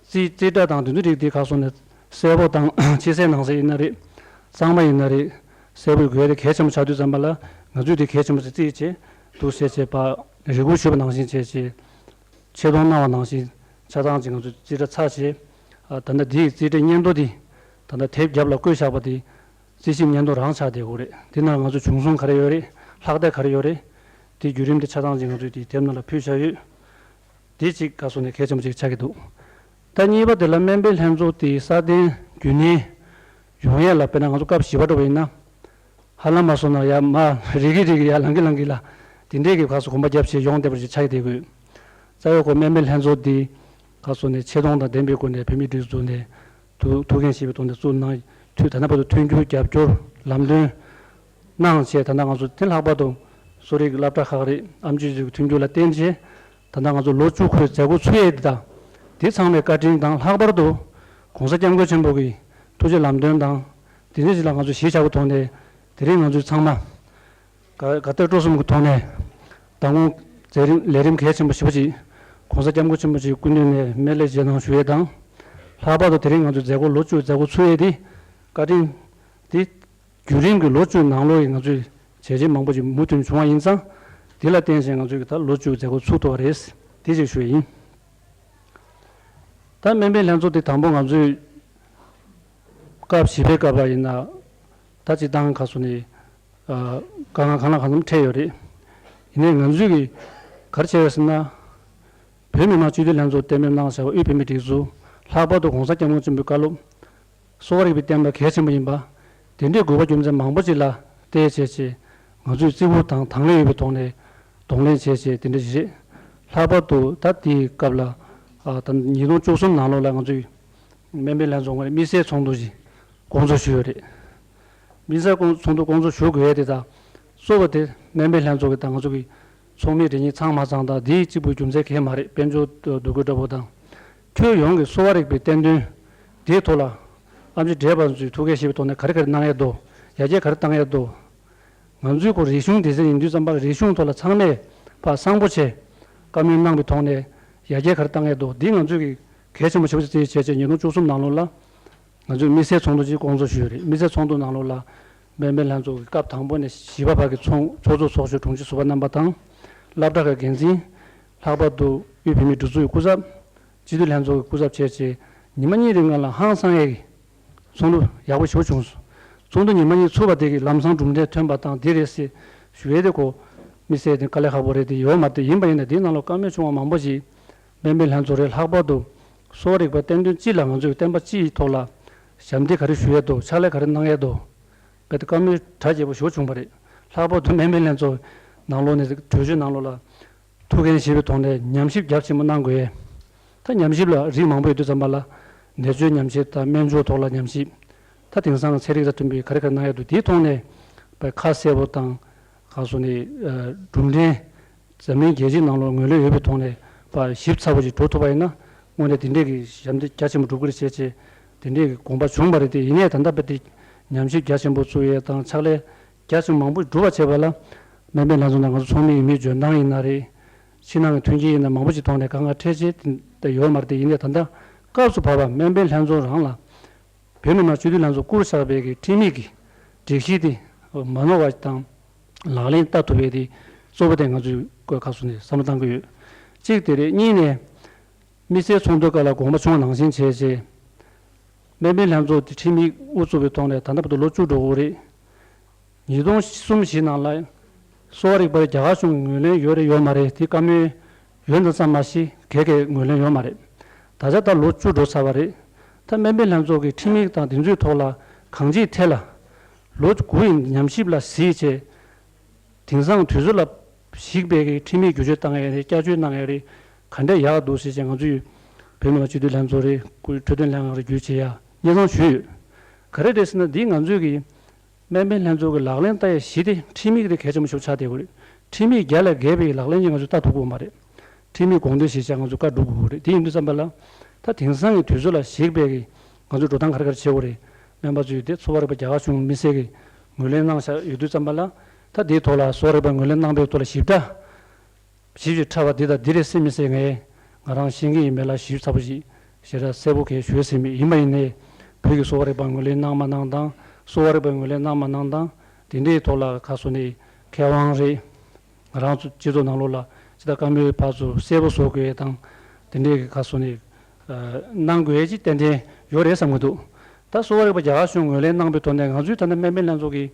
རྩིས་རྩིས་ཁྲ་དང་དེ་ཚོ་རིགས་དེ་ཁ་སོ་ནས་གསལ་པོ་དང་ཕྱི་གསལ་ནང་གསལ་ཡིན་ན་རེད། གཙང་མ་ཡིན་ན་རེད། གསལ་པོ་དགོས་རེད། གལ་ཆེན་པོ་ཆགས་དུས་ཙམ་པ་ལ་ང་ཚོས་དེ་གལ་ཆེན་པོ་ཞིག་བརྩིས་བྱས་འདུག་ཟེར་བྱས་པ་རེ་སྐུལ་ཞུས་པ་ནང་བཞིན་བྱས་བྱས། ཆེ་མཐོང་གནང་བ་ནང་བཞིན་ཆ་ཚང་ཅིག་ང་ཚོས་རྩིས་ཁྲ་ཚར་བྱས། ཨ་ད་ལྟ་འདིའི་རྩིས་ཁྲའི་སྙན་ཐོ་འདི་ད་ལྟ་དེབ་རྒྱབ་ལ་བཀོད་བཞག་པ་འདི་རྩིས་ཞིབ་སྙན་ཐོ་རང་ཆགས་བསྡད་ཡོད་རེད། དེ་ནང་ང་ཚོ་བྱུང་སོང་ག་རེ་ཡོད་རེད། ལྷག་བསྡད་ག་རེ་ཡོད་རེད། དེ་བརྒྱུད་རིམ་དེ་ཆ་ཚང་ཅིག་ང་ཚོས་དེ་དེབ་ནང་ལ་ཕུལ་བཞག་ཡོད། དེ་གཅིག་ག་སོ་ནས་གལ་ཆེན་པོ་ཅིག་ཆགས་ཀྱི་འདུག་ད་གཉིས་པ་དེ་ལ་སྨན་པའི་ལྷན་ཚོགས་དེ་སྲ་བརྟན་རྒྱུན་གནས་ཡོང་ཡས་ལ་དཔེར་ན་ང་ཚོ་སྐབས་བཞི་པ་འགྲོ་བ་ཡིན་ན། ཧ་ལམ་མ་སོང་ན་ཡ་མ་རིག་གི་རིག་གི་ཡ་ལང་གི་ལང་གི་ལ་དེ་འདྲས་ཀྱི་ག་སོ་གོམ་པ་རྒྱབ་བྱས་ཡོང་བསྡད་པ་ཅིག་ཆགས་ཀྱི་འདུག་རྩ་བའི་སྐོར་སྨན་པའི་ལྷན་ཚོགས་འདི་ག་སོ་ནས་ཆེ་མཐོང་དང་ལྡན་པའི་སྒོ་ནས་བོད་མིའི་སྒྲིག་འཛུགས་ནས་ཐུགས་ཐུགས་འགན་བཞེས་པའི་ཐོག་ནས་བཙུགས་གནང་། དུས་ད་ལྟ་བར་དུ་མཐུན་འགྱུར་རྒྱབ་སྐྱོར་ལམ་སྟོན་གནང་བྱས། ད་ལྟ་ང་ཚོ་དེ་ལྷག་པར་དུ་གསོ་རིག་སློབ་གྲྭ་ཁག་རེད། ཨེམ་ཆི་ཚོའི་མཐུན་འགྱུར་ལ་བརྟེན་བྱས། ད་ལྟ་ང་ཚོ་ལོ་བཅུ་འཁོར་མཛད་སྒོ་ཚུགས་ཡས་འདི་དང་། དེ་ཚང་མའི་བཀའ་དྲིན་དང་། ལྷག་པར་དུ་༸གོང་ས་༸སྐྱབས་མགོན་ཆེན་པོ་གི་ཐུགས་རྗེ་ལམ་སྟོན་དང་། དེ་འདྲ་ཞིག་ལ་ང་ཚོས་གཞི་བཞག་པའི་ཐོག་ནས་དེ་རིང་ང་ཚོས་ཚང་མ་དགའ་དགའ་དད་སྤྲོ་གསུམ་གྱི་ཐོག་ནས་མདང་དགོང་མཛད་རིམ་ལས་རིམ་གལ་ཆེན་པོ་ཞེ་པོ་ཅིག་༸གོང་ས་༸སྐྱབས་མགོན་ཆེན་པོ་མཆོག་གི་སྐུ་མདུན་ནས་སྨན་བླའི་རྗེས་གནང་ཞུ་ཡས་དང་། ལྷག་པར་དུ་དེ་རིང་ང་ཚོའི་མཛད་སྒོ་ལོ་བཅུའི་མཛད་སྒོ་ཚུགས་ཡས་དེ་བཀའ་དྲིན་ དེ་བརྒྱུད་རིམ་གྱི་ལོ་བཅུ་ནང་ལོགས་ཀྱི་ང་ཚོས་བྱས་རྗེས་མང་པོ་ཞིག་མུ་མཐུད་བྱུང་བ་ཡིན་ཙང་། དེ་ལ་བརྟེན་བྱས་ང་ཚོས་ཀྱི་ད་ལོ་བཅུ་མཛད་སྒོ་ཚུགས་ཐུབ་པ་རེད། དེ་ཅིག་ཞུ་ཡ་ཡིན། ད་སྨན་པའི་ལྷན་ཚོགས་དེ་དང་པོ་ང་ཚོས་སྐབས་བཞི་པའི་སྐབས་ལ་ཡིན་ན། ད་སྤྱིར་བཏང་ག་སོ་ནས་དཀའ་ངལ་གང་ལ་གང་འཚམ་འཕྲད་ཡོད་རེད། ཡིན་ནའི་ང་ཚོས་ཀྱི་ག་རེ་བྱས་ཡོད་ཟེར་ན། བོད་མི་མང་སྤྱི་འཐུས་ལྷན་ཚོགས་གཏན་འབེབས་གནང་བྱ་བ་དབུས་བོད་མིའི་སྒྲིག་འཛུགས། ལྷག་པར་དུ་༸གོང་ས་༸སྐྱབས་མགོན་ཆེན་པོའི་བཀའ་སློབ། གསོ་བ་རིག་པའི་བསྟན་པ་གལ་ཆེན་པོ་ཡིན་པ། དེ་འདྲའི་དགོས་པ་རྒྱུ་མཚན་མང་པོ་ཅིག་ལ་བལྟས་བྱས་བྱས། ང་ཚོས་བརྩི་བཀུར་དང་དང་ལེན་ཡོད་པའི་ཐོག་ནས་གདོང་ལེན་བྱས་བྱས་དེ་འདྲ་ཞིག་རེད། ལྷག་པར་དུ་ད་དེའི་སྐབས་ལ། ཨ། ད་ཉིས་སྟོང་བཅུ་གསུམ་ནང་ལོགས་ལ་ང་ཚོས་སྨན་པའི་ལྷན་ཚོགས་ངོས་ནས་དམིགས་བསལ་ཚོགས་འདུ་ཞིག་བསྐོང་ཚོགས་ཞུས་ཡོད་རེད། དམིགས་བསལ་བསྐོང་ཚོགས་འདུ་བསྐོང་ཚོགས་ཞུ་དགོས་ཡས་དེ་དང་། གཙོ་བོ་དེ་སྨན་པའི་ལྷན་ཚོགས་ཀྱི་དང་ང་ཚོ་གི་ཚོགས་མི་རེ་གཉིས་ཚང་མ་ཚང་དང་དེའི་གཅིག་པུའི་རྒྱུ་མཚན་གང་ཡང་མ་རེད། དཔལ་འབྱོར་འདུ་འགོད་འདྲ་པོ་དང་། ཁྱོན་ཡོངས་ཀྱི་གསོ་བ་རིག་པའི་བསྟན་དོན་དེའི་ཐོག་ལ། ཨེམ་ཆི་བགྲེས་པ་ཚོས་ཐུགས་འགན་བཞེས་པའི་ཐོག་ནས་ག་རེ་ག་རེ་གནང་ཡས་འདུག་ཡར་རྒྱས་ག་རེ་བཏང་ཡས་འདུག་ང་ཚོའི་ཁོ་རིག་གཞུང་སྡེ་ཚན་ཡིན་དུས་ཙམ་པ་ལ་རིག་གཞུང་ཐོག་ལ་ཚང་མས་ཕར་བཟང་པོ་བྱས། བཀའ་མོལ་གནང་བའི་ཐོག་ནས་ཡར་རྒྱས་ག་རེ་བཏང་ཡས་འདུག་འདི་ང་ཚོས་ཀྱི་གལ་ཆེན་པོ་ཞེ་པོ་ཅིག་བརྩིས་བྱས་བྱས་ཉིས་སྟོང་བཅུ་གསུམ་ནང་ལོགས་ལ། ང་ཚོས་དམིགས་བསལ་ཚོགས་འདུ་ཅིག་བསྐོང་ཚོགས་ཞུས་ཡོད་རེད། དམིགས་བསལ་ཚོགས་འདུ་ནང་ལོགས་ལ་སྨན་པའི་ལྷན་ཚོགས་ཀྱི་སྐབས་དང་པོ་ནས་བཞི་པ་བར་གྱི་ཚོགས་ཚོགས་གཙོ་ཚོགས་གཞོན་དྲུང་ཆེ་ཟུར་པ་རྣམ་པ་དང་། སློབ་གྲྭ་ཁག་འགན་འཛིན། ལྷག་པར་དུ་དབུས་བོད་མིའི་སྒྲིག་འཛུགས་ཀྱི་སྐུ་ཚབ། སྤྱི་འཐུས་ལྷན་ཚོགས་ཀྱི་སྐུ་ཚབ་བཅས་བཅས་ཉི་མ་གཉིས་རིང་ལ་ཧང་སང་ཡས་ཀྱི་ཚོགས་འདུ་ཡག་པོ་ཞེ་པོ་བྱུང་སོང་། ཚོགས་འདུ་ཉི་མ་གཉིས་ཚུགས་པ་དེ་གི་ལམ་སང་གྲུབ་འབྲས་ཐོན་པ་དང་དེ་རེད་ཟེར་ཞུ་ཡས་དེ་ཁོ་དམིགས་བསལ་དེ་དཀའ་ལས་ཁག་པོ་རེད། དེ་ཡོད་མ་རེད། ཡིན་པ་ཡིན་ན་དེའི་ནང་ལ་བཀའ་མོལ་བྱུང་བ་མང་པོ་ཞིག་སྨན་པའི་ལྷན་ཚོགས་རེད། ལྷག་པར་དུ་གསོ་བ་རིག་པ་བསྟན་དོན་སྤྱི་ལ་ང་ཚོས་བསྟན་པ་སྤྱིའི་ཐོག་ལ་ཞབས་འདེགས་ག་རེ་ཞུ་ཡས་འདུག་ཕྱག་ལས་ག་རེ་གནང་ཡས་འདུག་རྦད་དེ་བཀའ་མོལ་གྲ་རྒྱས་པོ་ཞེ་པོ་བྱུང་བ་རེད། ལྷག་པར་དུ་སྨན་པའི་ལྷན་ཚོགས་ནང་ལོགས་ནས་གྲོས་ཆོད་ནང་ལོགས་ལ་ཐུགས་འགན་བཞེས་པའི་ཐོག་ནས་ཉམས་ཞིབ་རྒྱ་ཆེན་པོ་གནང་དགོས། ད་ཉམས་ཞིབ་ལ་རིགས་མང་པོ་ཡོད་དུས་ཙམ་པ་ལ་ནད་བཅོས་ཉམས་ཞིབ་དང་སྨན་སྦྱོར་ཐོག་ལ་ཉམས་ཞིབ། ད་དེང་སང་ཚན་རིག་དང་མཐུན་པའི་ག་རེ་ག་རེ་གནང་ཡས་འདུག་དེའི་ཐོག་ནས་ཁ་གསལ་པོ་དང་ག་སོ་ནས་གྲུབ་འབྲས། འཛམ་གླིང་རྒྱལ་སྤྱིའི་ནང་ལོགས་ངོས་ལེན་ཡོད་པའི་ཐོག་ནས་ཕར་ཞིབ་ཚགས་པོ་ཞིག་འགྲོ་ཐུབ་པ་ཡིན་ན། དངོས་གནས་དེ་འདྲས་ཀྱི་ཞབས་འདེགས་རྒྱ་ཆེན་པོ་སྒྲུབ་ཀྱི་རེད་བྱས་བྱས་དེ་འདྲས་ཀྱི་དགོངས་པ་བྱུང་བ་རེད། དེ་ཡིན་ནའི་ད་ལྟ་བར་དེ་ཉམས་ཞིབ་རྒྱ་ཆེན་པོ་བཙུགས་ཡས་དང་ཕྱག་ལས་རྒྱ་ཆེན་པོ་མང་པོ་སྒྲུབ་པ་བྱས་པ་ལ། སྨན་པའི་ལྷན་ཚོགས་ནང་ང་ཚོ་ཚོགས་མི་ཡིན་མིན་འཇོན་ཐང་ཡིན་ན་རེད། ཕྱི་ནང་གི་མཐུན་རྐྱེན་ཡིན་ན་མང་པོ་ཞིག་ཐོག་ནས་དཀའ་ངལ་འཕྲད་བྱས་དེ་ཡོད་མ་རེད། དེ་ཡིན་ནའི་ད་ལྟ་སྐབས་སུ་བབས་པ་སྨན་པའི་ལྷན་ཚོགས་རང་ལ། བོད་མི་མང་སྤྱི་འཐུས་ལྷན་ཚོགས་བསྐུར་བཞག་པའི་གི་ཁྲིམས་ཡིག་གི་སྒྲིག་གཞི་དེ་མ་ནོར་བ་དང་ལག་ལེན་བསྟར་ཐུབ་པའི་དེ་གཙོ་བོ་དེ་ང་ཚོས་བཀོད་ཁག་སོང་ནས་བསམ་བློ་བཏང་གི་ཡོད། གཅིག་དེ་རེད། གཉིས་ནས་དམིགས་བསལ་ཚོགས་འདུ་སྐབས་ལ་དགོངས་པ་བྱུང་བ་ནང་བཞིན་བྱས་རྗེས། སྨན་པའི་ལྷན་ཚོགས་དེ་ཁྲིམས་ཡིག་དབུ་བཙུགས་པའི་ཐོག་ནས་ད་ལྟ་བར་དུ་ལོ་བཅུ་འགྲོ་གི་རེད། ཉིས་སྟོང་གསུམ་བཞི་ནང་ལ་གསོ་བ་རིག་པར་རྒྱ་གར་གཞུང་ངོས་ལེན་ཡོད་རེད་ཡོད་མ་རེད། དེ་བཀའ་མོལ་ཡོད་ན་ཙམ་མ་ཤེས། ག་གེ་ངོས་ལེན་ཡོད་མ་རེད། ད་ཆ་ད་ལོ་བཅུ་འགྲོ་ཚར་བ་རེད། ད་སྨན་པའི་ལྷན་ཚོགས་ཀྱི་ཁྲིམས་ཡིག་དང་དེ་ཚོའི་ཐོག་ལ་གང་ཅིའི་ཐད་ལ་ལོ་དགུ་ཡི་ཉམས་ཞིབ་ལ་གཟིགས་བྱས། དེང་སང་དུས་ཚོད་ལ་གཞིགས་པའི་གི་ཁྲིམས་ཡིག་བསྒྱུར་བཅོས་བཏང་ཡས་རེད། བསྐྱར་བཅོས་གནང་ཡས་རེད། ག་འདྲས་ཡག་འདུག་ཟེར་བྱས་ང་ཚོས་བོད་མི་མང་སྤྱི་འཐུས་ལྷན་ཚོགས་རེད། འཕྲོད་བསྟེན་ལྷན་ཁང་རེད། བརྒྱུད་བྱས་ཡ་སྙན་སེང་ཞུས་ཡོད། ག་རེ་རེད་ཟེར་ན་འདི་ང་ཚོས་གི་སྨན་པའི་ལྷན་ཚོགས་ཀྱི་ལག་ལེན་བསྟར་ཡ་གཞི་དེ་ཁྲིམས་ཡིག་དེ་གལ་ཆེན་པོ་ཞིག་ཆགས་བསྡད་ཡོད་རེད། ཁྲིམས་ཡིག་བརྒྱ་ལས་བརྒལ་བའི་ལག་ལེན་གྱི་ང་ཚོས་བསྟར་ཐུབ་ཀྱི་ཡོད་མ་རེད། ཁྲིམས་ཡིག་དགོངས་དོན་གཞིར་བཞག་ང་ཚོས་བཀའ་སྒྲུབ་དགོས་ཀྱི་རེད། དེ་ཡིན་དུས་ཙམ་པ་ལ་ད་དེང་སང་གི་དུས་ཚོད་ལ་གཞིགས་པའི་གི་ང་ཚོས་འགྲོ་སྟངས་ག་རེ་ག་རེ་བྱེད་དགོས་རེད། སྨན་པ་ཚོས་དེ་གསོ་བ་རིག་པ་རྒྱ་གར་གཞུང་དམིགས་བསལ་གྱི་ངོས་ལེན་གནང་བཞག་ཡོད་དུས་ཙམ་པ་ལ། ད་དེའི་ཐོག་ལ་གསོ་བ་རིག་པ་ངོས་ལེན་གནང་པའི་ཐོག་ལ་ཞིབ་ཕྲ། ཞིབ་ཅིང་ཕྲ་བ་འདི་དང་འདི་རེད་ཟེར་མི་ཟེར་ངས་ང་རང་ཤེས་ཀྱི་ཡིན་པས་ལ། ཞིབ་ཚགས་པོ་ཞིག་ཞེ་དྲག་གསལ་པོ་གས་ཞུས་ཟིན་མེད། ཡིན་པ་ཡིན་ནའི་བོད་ཀྱི་གསོ་བ་རིག་པ་ངོས་ལེན་གནང་མ་གནང་དང་། གསོ་བ་རིག་པ་ངོས་ལེན་གནང་མ་གནང་དང་དེ་འདྲའི་ཐོག་ལ་ཁ་སོ་ནས་མཁས་དབང་རེད། ང་རང་ཚོ་སྤྱི་ཚོགས་ནང་ལོགས་ལ་ཇི་ལྟར་བཀའ་མོལ་ཕར་ཚུར་གསལ་པོ་བཟོ་དགོས་དང་། དེ་འདྲའི་གི་ཁ་སོ་ནས་གནང་དགོས་ཀྱི་ཏན་ཏན་ཡོད་རེད་བསམ་གྱི་འདུག་ད་གསོ་བ་རིག་པ་རྒྱ་གར་གཞུང་ངོས་ལེན་གནང་པའི་ཐོག་ནས་ང་ཚོའི་ད་ལྟ་སྨན་པའི་ལྷན་ཚོགས་ཀྱི་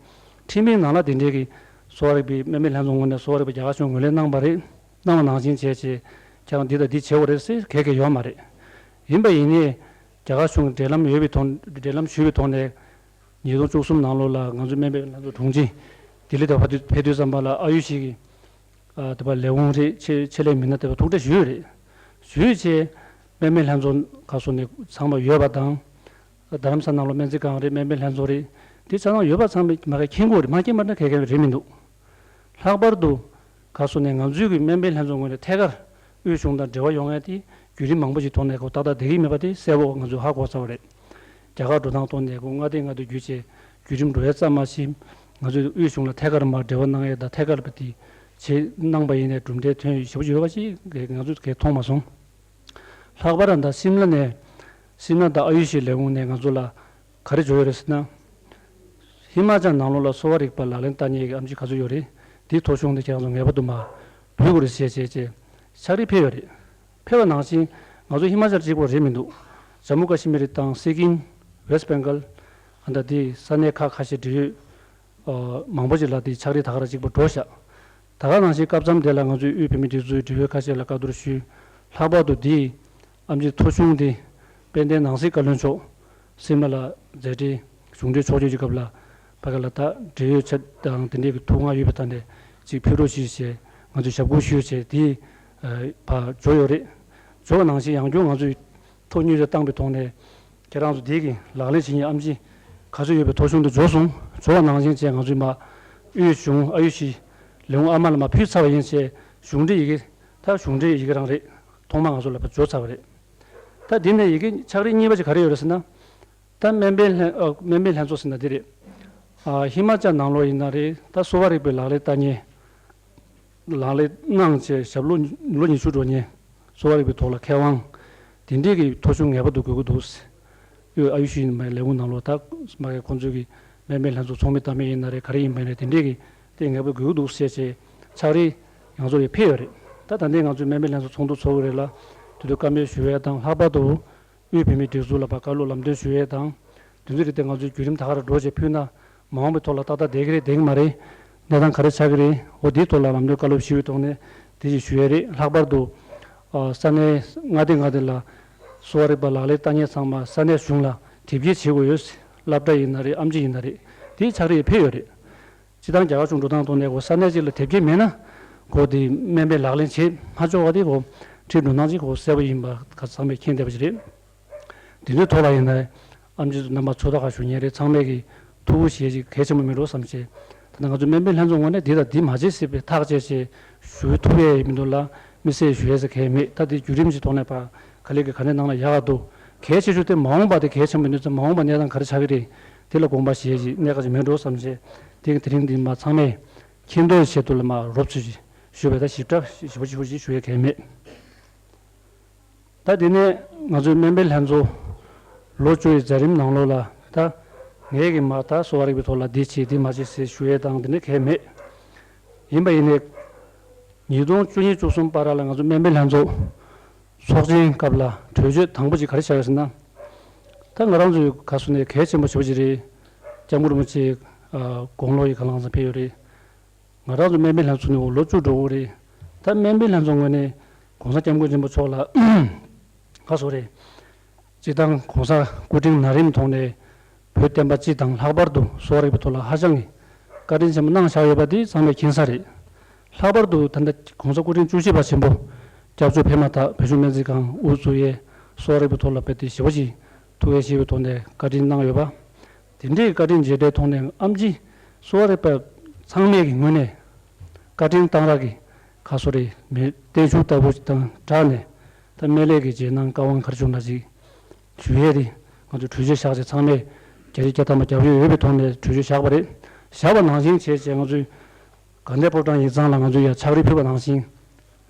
ཁྲིམས་ཡིག་ནང་ལ་དེ་འདྲའི་གི་གསོ་བ་རིག་པའི་སྨན་པའི་ལྷན་ཚོགས་ངོས་ནས་གསོ་བ་རིག་པ་རྒྱ་གར་གཞུང་ངོས་ལེན་གནང་པ་རེད། གནང་བ་ནང་བཞིན་བྱས་བྱས་ཁྱེད་རང་འདི་དང་འདི་བྱེད་དགོས་རེད་ཟེར་ག་གེ་ཡོད་མ་རེད། ཡིན་པ་ཡིན་ནའི་རྒྱ་གར་གཞུང་གི་འབྲེལ་ལམ་ཡོད་པའི་ཐོག་འབྲེལ་ལམ་ཞུས་པའི་ཐོག་ནས་ཉིས་སྟོང་བཅུ་གསུམ་ནང་ལོགས་ལ་ང་ཚོའི་སྨན་པའི་ལྷན་ཚོགས་དྲུང་ཆེ་ལྡི་ལི་དུ་ཕེབས་དུས་ཕེབས་དུས་ཙམ་པ་ལ་ཨ་ཡུ་ཤི་གི་ཨ་དེ་པ་ལས་ཁུངས་རེད། ཆེད་ཆེད་ལས་མི་སྣ་དེ་པ་ཐུག་འཕྲད་ཞུས་ཡོད་རེད། ཞུས་བྱས་སྨན་པའི་ལྷན་ཚོགས་ཁ་སོ་ནས་ཚང་མ་ཡོད་པ་དང་། རྡ་རམ་ས་ནང་ལ་སྨན་རྩིས་ཁང་རེད། སྨན་པའི་ལྷན་ཚོགས་རེད། དེ་ཚང་མ་ཡོད་པ་ཚང་མས་མ་ག་མཁྱེན་གྱི་ཡོད་རེད། མ་མཁྱེན་པ་འདྲ་ག་གེ་རེད་མི་འདུག་ལྷག་པར་དུ་ག་སོ་ནས་ང་ཚོའི་གི་སྨན་པའི་ལྷན་ཚོགས་ངོས་ནས་ཐད་ཀར་དབུས་གཞུང་དང་འབྲེལ་བ་ཡོང་ཡ་དེ་བརྒྱུད་རིམ་མང་པོ་ཞིག་ཐོག་ནས་ཁོ་ཏག་ཏག་བསྡད་ཀྱི་མེད་པ་དེ་གསལ་པོ་ང་ཚོས་ཧ་གོ་ཚར་བ་རེད། རྒྱ་གར་འགྲོ་སྟངས་ཐོག་ནས་ཁོ་མངའ་སྡེ་མངའ་སྡེ་བརྒྱུད་བྱས་བརྒྱུད་རིམ་འགྲོ་ཡ་ཙམ་མ་ཟད་ང་ཚོས་དབུས་གཞུང་ལ་ཐད་ཀར་མར་འབྲེལ་བ་གནང་ཡ་དང་ཐད་ཀར་པ་དེ་བྱེད་གནང་པ་ཡིན་ནའི་གྲུབ་འབྲས་ཐོན་ཡོད་ཞེ་པོ་ཅིག་ཡོད་པ་ཞིག་ང་ཚོས་གས་མཐོང་མ་སོང་། ལྷག་པར་ད་སིམ་ལ་ནས་སིམ་ལ་དང་ཨ་ཡུ་ཤི་ལས་ཁུངས་ནས་ང་ཚོ་ལ་ག་རེ་བྱུང་ཡོད་རེད་ཟེར་ན། ཧི་མ་ཅལ་ནང་ལོགས་ལ་གསོ་བ་རིག་པ་ལག་ལེན་བསྟར་མཁན་གྱི་ཨེམ་ཆི་ག་ཚོད་ཡོད་རེད། དེའི་ཐོ་གཞུང་དེ་ཁྱེད་རང་ཚོ་ངེས་པར་དུ་མར་འབུལ་དགོས་རེད་ཟེར་བྱས་བྱས་ཕྱག་བྲིས་ཕེབས་ཡོད་རེད། ཕེབས་པ་ནང་བཞིན་ང་ཚོ་ཧི་མ་ཅལ་གཅིག་པོ་རེད་མི་འདུག་ཇམ་མུ་ཀ་ཤི་མིར་དང་སི་ཀིམ། ཝེ་སི་ཊི་བེང་གལ། ཨ་ད་དེ་ས་གནས་ཁག་ཁ་ཤས་འབྲེལ་ཡོད་མང་པོ་ཅིག་ལ་དེ་ཕྱག་བྲིས་ད་ག་རང་གཅིག་པ་འགྲོ་ཤག་ད་ག་ནང་བཞིན་སྐབས་མཚམས་དེ་ལ་ང་ཚོའི་དབུས་བོད་མིའི་སྒྲིག་འཛུགས་འབྲེལ་ཡོད་ཁ་ཤས་ལ་བཀའ་བསྡུར་ཞུས། ལྷག་པར་དུ་འདིའི་ཨེམ་ཆིའི་ཐོ་གཞུང་འདི་དཔལ་ལྡན་ནང་སྲིད་བཀའ་བློན་མཆོག་སིམ་ལ་ལ་མཛད་འཕྲིན་གཞུང་འབྲེལ་ཕྱོགས་བསྐྱོད་ཀྱི་སྐབས་ལ་ཕ་གི་ལ་ད་འབྲེལ་ཡོད་ཆ་དང་དེ་འདྲའི་གི་ཐུགས་མངའ་ཡོད་པའི་ཐད་ནས་ཅིག་ཕུལ་རོགས་ཞུས་བྱས་ང་ཚོས་ཞབས་སྐུལ་ཞུས་བྱས་དེ་ཕར་འབྱོར་ཡོད་རེད། འབྱོར་བ་ནང་བཞིན་ཡང་བསྐྱར་ང་ཚོས་ཐོ་བསྙོན་ཆ་བཏང་པའི་ཐོག་ནས་ཁྱེད་རང་ཚོ་འདི་གི་ལག་ལེན་བྱེད་མཁན་ཨེམ་ཆི་ག་ཚོད་ཡོད་པའི་ཐོ་གཞུང་དུ་འབྱོར་སོང་། འབྱོར་བ་ནང་བཞིན་བྱས་ང་ཚོས་མར་དབུས་གཞུང་ཨ་ཡུ་ཤི་ལས་ཁུངས་ཨ་མ་ལ་མར་ཕུལ་ཚར་བ་ཡིན་བྱས་གཞུང་འབྲེལ་ཡི་གེ་ད་གཞུང་འབྲེལ་ཡི་གེ་རང་རེད། ཐོག་མར་ང་ཚོ་ལ་ཕར་འབྱོར་ཚར་བ་རེད། ད་འདི་ནས་ཡི་གེ་ཕྱག་བྲིས་གཉིས་པ་ཅིག་ག་རེ་ཡོད་རེད་ཟེར་ན། ད་སྨན་པའི་ལྷན་ཨ་སྨན་པའི་ལྷན་ཚོགས་ཟེར་ན་འདི་རེད། ཨ་ཧི་མ་ཅལ་ནང་ལོགས་ཡིན་ན་རེད། ད་གསོ་བ་རིག་པའི་ལག་ལེན་བསྟར་མཁན་ལག་ལེན་གནང་བྱས་ཞབས་ལོ་ལོ་ཉི་ཤུ་འགྲོ་མཁན་གསོ་བ་རིག་པའི་ཐོག་ལ་མཁས་དབང་དེ་འདྲས་ཀྱི་ཐོ་གཞུང་ངེས་པར་དུ་དགོས་ཀྱི་འདུག་ཨ་ཡུ་ཤི་ཡིན་པའི་ལས་ཁུངས་ནང་ལོགས་ད་མ་གི་ཁོང་ཚོས་ཀྱི་སྨན་པའི་ལྷན་ཚོགས་ཚོགས་མི་བསྟར་མཁན་ཡིན་ན་རེད། ག་རེ་ཡིན་པ་ཡིན་ན་རེད། དེ་འདྲས་ཀྱི་དེ་ངེས་པར་དགོས་ཀྱི་འདུག་ཟེར་བྱས་ཕྱག་བྲིས་ང་ཚོ་ལ་ཕེབས་ཡོད་རེད། ད་ད་ལྟའི་ང་ཚོའི་སྨན་པའི་ལྷན་ཚོགས་ཚོགས་འདུ་ཚོགས་ཀྱི་རེད་ལ་དེ་དུས་བཀའ་མོལ་ཞུ་ཡས་དང་ལྷག་པར་དུ་དབུས་བོད་མིའི་སྒྲིག་འཛུགས་ལ་ཕར་བཀའ་སློབ་ལམ་སྟོན་ཞུ་ཡས་དང་། དེ་ཚོའི་རིགས་དེ་ང་ཚོའི་བརྒྱུད་རིམ་ད་ག་རང་འགྲོ་བྱས་ཕུལ་ན་མ་འོངས་པའི་ཐོག་ལ་ཏག་ཏག་བསྡད་ཀྱི་རེད་བསྡད་ཀྱི་མ་རེད། གནས་སྟངས་ག་རེ་ཆགས་ཀྱི་རེད། འོ་དེའི་ཐོག་ལ་ལམ་སྟོན་བཀའ་སློབ་ཞུ་བའི་ཐོག་ནས་དེ་ཞིག་ཞུ་ཡས་རེད། ལྷག་པར་དུ་ཨ་ས་གནས་མངའ་སྡེ་མངའ་སྡེ་ལ་གསོ་བ་རིག་པ་ལག་ལེན་བསྟར་མཁན་ཚང་མ་ས་གནས་གཞུང་ལ་དེབ་སྐྱེལ་བྱེད་དགོས་ཡོད། སློབ་གྲྭ་ཡིན་ན་རེད། ཨེམ་ཆི་ཡིན་ན་རེད། དེའི་ཕྱག་བྲིས་ཕེབས་ཡོད་རེད། སྤྱིར་བཏང་རྒྱ་གར་གཞུང་འགྲོ་སྟངས་ཐོག་ནས་གོ་ས་གནས་གཅིག་ལ་དེབ་སྐྱེལ་མེད་ན་གོ་དེ་སྨན་པའི་ལག་ལེན་བྱེད་མ་ཆོག་པ་དེ་གོ་ཁྲིམས་འགྲོ་སྟངས་གཅིག་གོ་གསལ་པོ་ཡིན་པ་ག་ཚང་མས་མཁྱེན་བསྡད་པ་ཞིག་རེད། དེ་ཚོའི་ཐོག་ལ་ཡིན་ན་ཨེམ་ཆི་ཚོ་རྣམ་པ་ཚོ་ད་ག་ཞུ་མཁན་རེད། ཚང་མས་ཀྱི་ཐུགས་ཁུར་བཞེས་ཅིག་གལ་ཆེན་པོ་མིན་འགྲོ་བསམ་བྱས། ད་ལྟ་ང་ཚོ་སྨན་པའི་ལྷན་ཚོགས་ངོས་ནས་འདི་དང་འདི་མ་བྱེད་ཟེར་བའི་ཐག་བཅད་བྱས་ཞུ་ཐུབ་ཡས་མི་འདུག་ལ་དམིགས་བསལ་ཞུ་ཡས་ཟེར་གལ་མེད། ད་འདི་བརྒྱུད་རིམ་གྱི་ཐོག་ནས་ཕར་ག་ལེ་གི་ག་ནས་གནང་ན་ཡག་ག་འདུག་གལ་ཆེ་ཤོས་དེ་མ་འོངས་པ་དེ་གལ་ཆེན་པོ་ཡིན་དུས་ཙང་མ་འོངས་པ་གནས་སྟངས་ག་རེ་ཆགས་ཀྱི་རེད། དེ་ལ་དགོངས་པ་བཞེས་ཅིག་གནད་འགག་ཅིག་མིན་འགྲོ་བསམ་བྱས། དེ་གི་དེ་རིང་འདི་མ་ཚང་མས་མཁྱེན་རྟོགས་ཆེད་དུ་ལ་མ་རོབ་ཚུལ་ཅིག་ཞུས་པས་ད་ཞིབ་ཕྲ་ཞིབ་པོ་ཞིབ་པོ་ཞིག་ཞུ་ཡས་གལ་མེད། ད་དེ་ནས་ང་ཚོའི་སྨན་པའི་ལྷན་ཚོགས་ལོ་བཅུ་ཡི་མཛད་རིམ་ནང་ལོགས་ལ་ད་ངས་ཀྱི་མ་ད་གསོ་བ་རིག་པའི་ཐོག་ལ་འདི་བྱེད་འདི་མ་བྱེད་ཟེར་ཞུ་ཡས་དང་དེ་འདྲ་གལ་མེད། ཡིན་པ་ཡིན་ནའི་ཉིས་སྟོང་བཅུ་གཉིས་བཅུ་གསུམ་བར་ལ་ང་ཚོ་སྨན་པའི་ལྷན་ཚོགས་ཚོགས་ཆེན་སྐབས་ལ་གྲོས་ཆོད་དང་པོ་ཅིག་ག་རེ་བཞག་ཡོད་ཟེར་ན། ད་ང་རང་ཚོའི་ག་སོ་ནས་གལ་ཆེན་པོ་ཞེ་པོ་ཅིག་རེད། སྐྱབས་མགོན་རིན་པོ་ཆེ་དགུང་ལོ་ཡི་ག་ལ་ང་ཚོ་ཕེབས་ཡོད་རེད། ང་རང་ཚོ་སྨན་པའི་ལྷན་ཚོགས་ནས་འོ་ལོ་བཅུ་འགྲོ་གི་རེད། ད་སྨན་པའི་ལྷན་ཚོགས་ངོས་ནས་གོང་ས་སྐྱབས་མགོན་ཆེན་པོ་མཆོག་ལ་ག་སོ་རེད། སྤྱིར་བཏང་གོང་ས་སྐུ་ཕྲེང་ན་རིམ་ཐོག་ནས་བོད་བསྟན་པ་སྤྱི་དང་ལྷག་པར་དུ་གསོ་བ་རིག་པའི་ཐོག་ལ་ཧ་ཅང་གི་བཀའ་དྲིན་ཆེན་པོ་གནང་བཞག་ཡོད་པ་དེ་ཚང་མས་མཁྱེན་གསལ་རེད། ལྷག་པར་དུ་ད་ལྟ་གོང་ས་སྐུ་ཕྲེང་བཅུ་བཞི་པ་ཆེན་པོ་སྐྱབས་མཆོག་ཕེབས་མ་ཐག་བོད་གཞུང་སྨན་རྩིས་ཁང་དབུ་བཙུགས་ཡས་གསོ་བ་རིག་པའི་ཐོག་ལ་དཔེ་དེ་ཞེ་པོ་ཅིག་ཐུགས་འགན་བཞེས་པའི་ཐོག་ནས་བཀའ་དྲིན་གནང་ཡོད་པ། དེ་འདྲའི་བཀའ་དྲིན་རྗེས་དྲན་ཐོག་ནས་ཨེམ་ཆི་གསོ་བ་རིག་པ་ཚང་མས་ཀྱི་ངོས་ནས་བཀའ་དྲིན་གཏང་རག་གི་ཁ་སོ་རེ་མེད་བརྟན་བཞུགས་ལྟ་བུ་དང་སྦྲགས་ནས་ད་སྨན་ལས་ཀྱི་རྗེས་གནང་བཀའ་དབང་ག་རེ་བྱུང་ན་ཅིག་ཞུ་ཡས་རེད། ང་ཚོས་གྲོས་ཆོད་བཞག་ཅིག་ཚང་མས་བརྒྱ་ཆ་བརྒྱ་ཐམ་པ་རྒྱབ་སྐྱོར་ཡོད་པའི་ཐོག་ནས་གྲོས་ཆོད་བཞག་པ་རེད། བཞག་པ་ནང་བཞིན་བྱས་བྱས་ང་ཚོས་དགའ་ལྡན་ཕོ་བྲང་ཡིག་ཚང་ལ་ང་ཚོས་ཡར་ཕྱག་བྲིས་ཕུལ་བ་ནང་བཞིན་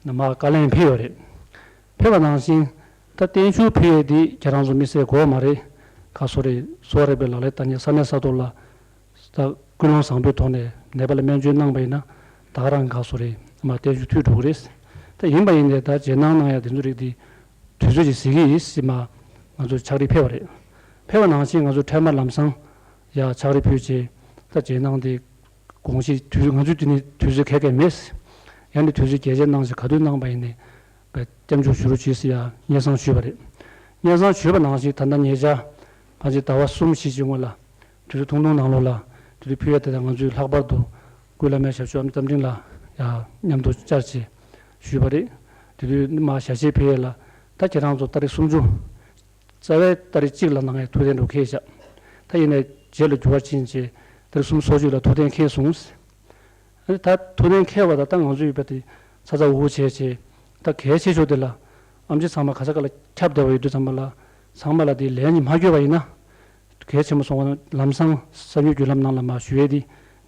མར་བཀའ་ལན་ཕུལ་ཡོད་རེད། ཕེབས་པ་ནང་བཞིན་ད་བརྟན་བཞུགས་ཕུལ་ཡས་འདི་ཁྱེད་རང་ཚོ་དམིགས་བསལ་དགོས་པ་མ་རེད། ཁ་སོ་རེ་གསོ་བ་རིག་པའི་ལག་ལེན་བསྟར་མཁན་ས་གནས་ས་ཐོག་ལ་ད་ཀུན་སློང་བཟང་པོའི་ཐོག་ནས་ནད་པ་ལ་སྨན་བཅོས་གནང་པ་ཡིན་ན་ད་ག་རང་ཁ་སོ་རེ་མར་བརྟན་བཞུགས་མཐུད་འགྲོ་གི་རེད། ད་ཡིན་པ་ཡིན་ནའི་ད་རྗེས་གནང་གནང་ཡ་དེ་ཚོ་རིགས་འདི་དུས་ཚོད་ཅིག་གཟིགས་ཀྱི་ཡིན་ཟེར་མར་ང་ཚོ་ཕྱག་བྲིས་ཕེབས་པ་རེད། ཕེབས་པ་ནང་བཞིན་ང་ཚོ་འཕྲལ་མར་ལམ་སང་ཡར་ཕྱག་བྲིས་ཕུལ་རྗེས་ད་རྗེས་གནང་དེ་དགོངས་གཞི་དུས་ང་ཚོའི་དུས་ནས་དུས་ཚོད་ག་གེ་མེད། ཡང་ནི་དུས་ཚོད་རྒྱས་བཅད་གནང་ཞིང་ག་དུས་གནང་པ་ཡིན་ནའི་བས་སྐྱབས་འཇུག་ཞུ་རོགས་གྱིས་ཟེར་ཡ་སྙན་སེང་ཞུས་པ་རེད། སྙན་སེང་ཞུས་པ་ནང་བཞིན་ད་ལྟ་ཉེ་ཆར་ཕལ་ཆེར་ཟླ་བ་གསུམ་བཞི་ཅིག་སྔོན་ལ་དུས་ཚོད་ཐུང་ཐུང་ནང་ལོགས་ལ་དུས་ཚོད་ཕུལ་ཡ་དེ་དང་ང་ཚོས་ལྷག་པར་དུ་སྐུའི་བླ་མའི་ཞབས་ཞུ་ཨ་མ་རྩ་འཕྲིན་ལགས་ཡ་མཉམ་དུ་བཅར་བྱས་ཞུས་པ་རེད། དེ་དུས་མར་ཞལ་བཞེས་ཕུལ་ཡས་ལ་ད་ཁྱེད་རང་ཚོ་ཏ་རིག་སུམ་ཅུ། རྩ་བའི་ཏ་རིག་གཅིག་ལ་གནང་ཡས་ཐུགས་གཏན་འགྲོ་ཁེལ་བཞག་ད་ཡིན་ནའི་རྗེས་ལ་འགྱུར་བ་ཕྱིན་རྗེས་ཏ་རིག་སུམ་ཅུ་སོ་གཅིག་ལ་ཐུགས་གཏན་འཁེལ་སོང་། ཨ་ནི་ད་ཐུགས་གཏན་འཁེལ་བ་དང་ད་ང་ཚོ་ཡོད་པ་དེ་ཚ་ཚ་འུར་འུར་བྱས་བྱས་ད་གལ་ཆེ་ཤོས་དེ་ལ་ཨེམ་ཆི་ཚང་མ་ག་ས་ག་ལ་ཁྱབ་བསྡད་པ་ཡོད་དུས་ཚང་མ་ལ་ཚང་མ་ལ་དེ་ལན་ཅིག་མ་བསྐྱོད་པ་ཡིན་ན། གལ་ཆེན་པོ་སོང་བ་ན་ལམ་སང་གསར་འགྱུར་བརྒྱུད་ལམ་ནང་ལ་མར་ཞུ་ཡས་དེ་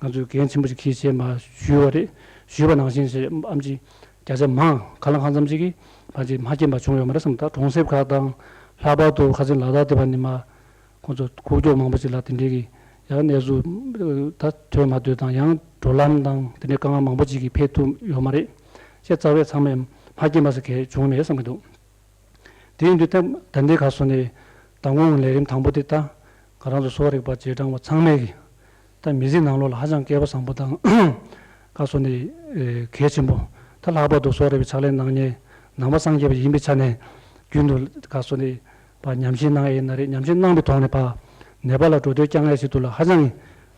ང་ཚོས་འགན་ཆེན་པོ་ཞིག་འཁྱེར་བྱས་མར་ཞུས་པ་རེད། ཞུས་པ་ནང་བཞིན་བྱས་ཨེམ་ཆི་བརྒྱ་ཆ་མང་གང་ལ་གང་འཚམ་ཞིག་གིས་ཕལ་ཆེར་མ་མཁྱེན་པ་བྱུང་ཡོད་མ་རེད་བསམ། ད་གྲོང་གསེབ་ཁག་དང་ལྷག་པར་དུ་ཁ་སང་ལ་དྭགས་དེ་བ་ནས་མར་ཁོང་ཚོ་ཁུག་ཀྱོག་མང་པོ་ཞིག་ལ་དེ་འདྲའི་གི་ ཡང་གནས་ཚུལ་ད་ཐོས་མ་ཐོས་དང་ཡང་འགྲོ་ལམ་དང་དེ་འདྲའི་དཀའ་ངལ་མང་པོ་ཅིག་གིས་ཕེབས་ཐུབ་ཡོད་མ་རེད། ཅེས་རྩ་བའི་ཚང་མས་མ་མཁྱེན་པ་ཟེར་གལ་བྱུང་མེད་བསམ་གྱི་འདུག་དེ་ཡིན་དུས་ད་ད་ལྟའི་ཁ་སོ་ནས་མདང་དགོང་ལས་རིམ་དང་པོ་དེ་ད་ང་རང་ཚོ་གསོ་བ་རིག་པ་རྗེས་འབྲང་བ་ཚང་མས་ཀྱི་ད་མི་ཚེ་ནང་ལོགས་ལ་ཧ་ཅང་སྐལ་པ་བཟང་པོ་དང་ཁ་སོ་ནས་གལ་ཆེན་པོ། ད་ལྷག་པར་དུ་གསོ་བ་རིག་པའི་ཕྱག་ལས་གནང་མཁན་ནང་པ་སངས་རྒྱས་པ་ཡིན་པའི་ཆ་ནས་རྒྱུན་དུ་ཁ་སོ་ནས་ཕར་ཉམས་ཞིབ་གནང་ཡས་ཡིན་ན་རེད། ཉམས་ཞིབ་གནང་བའི་ཐོག་ནས་ཕར་ནད་པ་ལ་འགྲོ་སྡོད་བསྐྱང་ཡས་ཆེད་དུ་ལ་ཧ་ཅང་གི་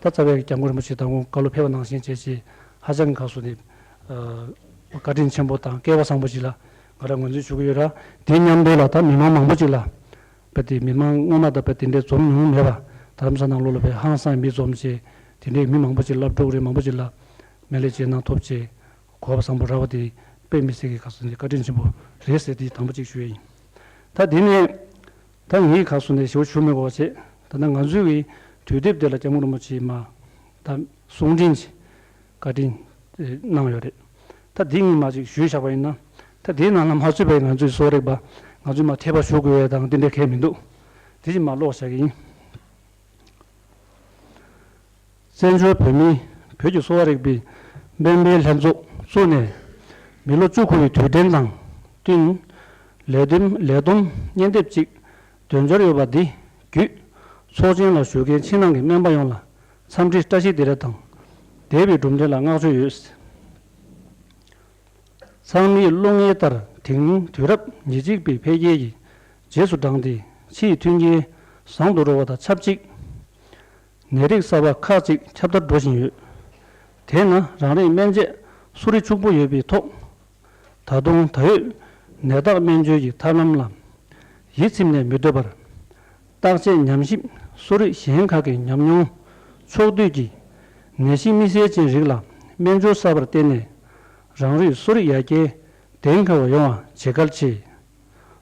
ད་རྩ་བའི་སྐྱབས་མགོན་རིན་པོ་ཆེ་དང་བཀའ་སློབ་ཕེབས་པ་ནང་བཞིན་བྱས་བྱས་ཧ་ཅང་གི་ཁ་སོ་ནས་བཀའ་དྲིན་ཆེན་པོ་དང་སྐལ་བ་བཟང་པོ་ཞིག་ལ་ང་རང་ངོས་འཛིན་ཞུ་གི་ཡོད་ར། དེ་མཉམ་དུ་ལ་ད་མི་མང་མང་པོ་ཅིག་ལ་དཔེ་དེ་མི་མང་སྔོན་མ་ད་དཔེ་དེ་འདྲའི་འཛོམས་མྱོང་མེད་པ། དྷ་རམ་ས་ནང་ལོགས་ལ་དཔེ་ཧང་སང་མི་འཛོམས་བྱས་དེ་འདྲའི་མི་མང་པོ་ཅིག་སློབ་ཕྲུག་རེད་མང་པོ་ཅིག་ལ་སྨན་བླའི་རྗེས་གནང་ཐོབ་བྱས་གོ་བ་བཟང་པོ་རག་པ་དེ་དཔེ་མི་སྲིད་ཀྱི་ཁ་སོ་ནས་བཀའ་དྲིན་ཆེན་པོ་རེད་ཟེར་དེ་དང་པོ་གཅིག་ཞུ་ཡ་ཡིན། ད་དེ་ནས་ད་ངའི་ཁ་སོ་ནས་ཞེ་པོ་ཞུ་མི་དགོས་པ་བྱས། ད་ལྟ་ང་ཚོའི་གི་དུས་དེབ་དེ་ལ་སྐྱབས་མགོན་རིན་པོ་ཆེས་མ་ད་གསུང་འཕྲིན་ཅིག་བཀའ་དྲིན་གནང་ཡོད་རེད། ད་དེ་ངས་མ་ཅིག་ཞུས་བཞག་པ་ཡིན་ན། ད་དེའི་ནང་ལ་མ་ཚུད་པའི་ང་ཚོའི་གསོ་བ་རིག་པ་ང་ཚོས་མ་འཐད་པ་ཞུ་དགོས་ཡས་དང་དེ་འདྲ་གང་ཡང་མི་འདུག་དེ་ཅིག་མ་ཀློག་བཞག་གི་ཡིན། བཙན་བྱོལ་བོད་མིའི་བོད་ཀྱི་གསོ་བ་རིག་པའི་སྨན་པའི་ལྷན་ཚོགས་བཙུགས་ནས་མི་ལོ་བཅུ་འཁོར་བའི་དུས་དྲན་དང་བསྟུན་ལས་བསྡོམས་ལས་བསྡོམས་སྙན་དེབ་ཅིག་འདོན་འཆར་ཡོད་པ་འདི་བརྒྱུད་ཚོགས་ཆེན་ལ་ཞུགས་མཁན་ཕྱི་ནང་གི་སྨན་པ་ཡོངས་ལ་འཚམས་འདྲི་བཀྲ་ཤིས་བདེ་ལེགས་དང་འདས་པའི་གྲུབ་འབྲས་ལ་བསྔགས་བརྗོད་ཡོད། ཚང་མའི་བློ་ངེས་ལྟར་དེ་རིང་དུས་རབས་ཉེར་གཅིག་པའི་འཕེལ་རྒྱས་ཀྱི་རྗེས་སུ་འབྲངས་ཏེ་ཕྱིའི་མཐུན་རྐྱེན་བཟང་དུ་འགྲོ་བ་དང་ཆབས་ཅིག་ནད་རིགས་གསར་པ་ཁག་ཅིག་ཁྱབ་གདལ་འགྲོ་བཞིན་ཡོད། དེས་ན་རང་རེའི་སྨན་དཔྱད་གསོ་རིག་ཕྱུག་པོ་ཡོད་པའི་ཐོག་ད་དུང་ད་ཡོད་ནད་བརྟག་སྨན་བཅོས་ཀྱི་ཐབས་ལམ་ལ་ཡིད་ཚིམ་ནས་མི་སྡོད་པར། བརྟག་དཔྱད་ཉམས་ཞིབ་གསོ་རིག་གཞན་ཁག་གི་ཉམས་མྱོང་ཕྱོགས་བསྡུས་ཀྱིས་ནད་གཞི་དམིགས་བསལ་ཅན་རིགས་ལ་སྨན་སྦྱོར་གསར་པར་བརྟེན་ནས་རང་རིགས་གསོ་རིག་ཡར་རྒྱས་གཏན་འཁེལ་བ་ཡོང་བ་བྱེད་གལ་ཆེ།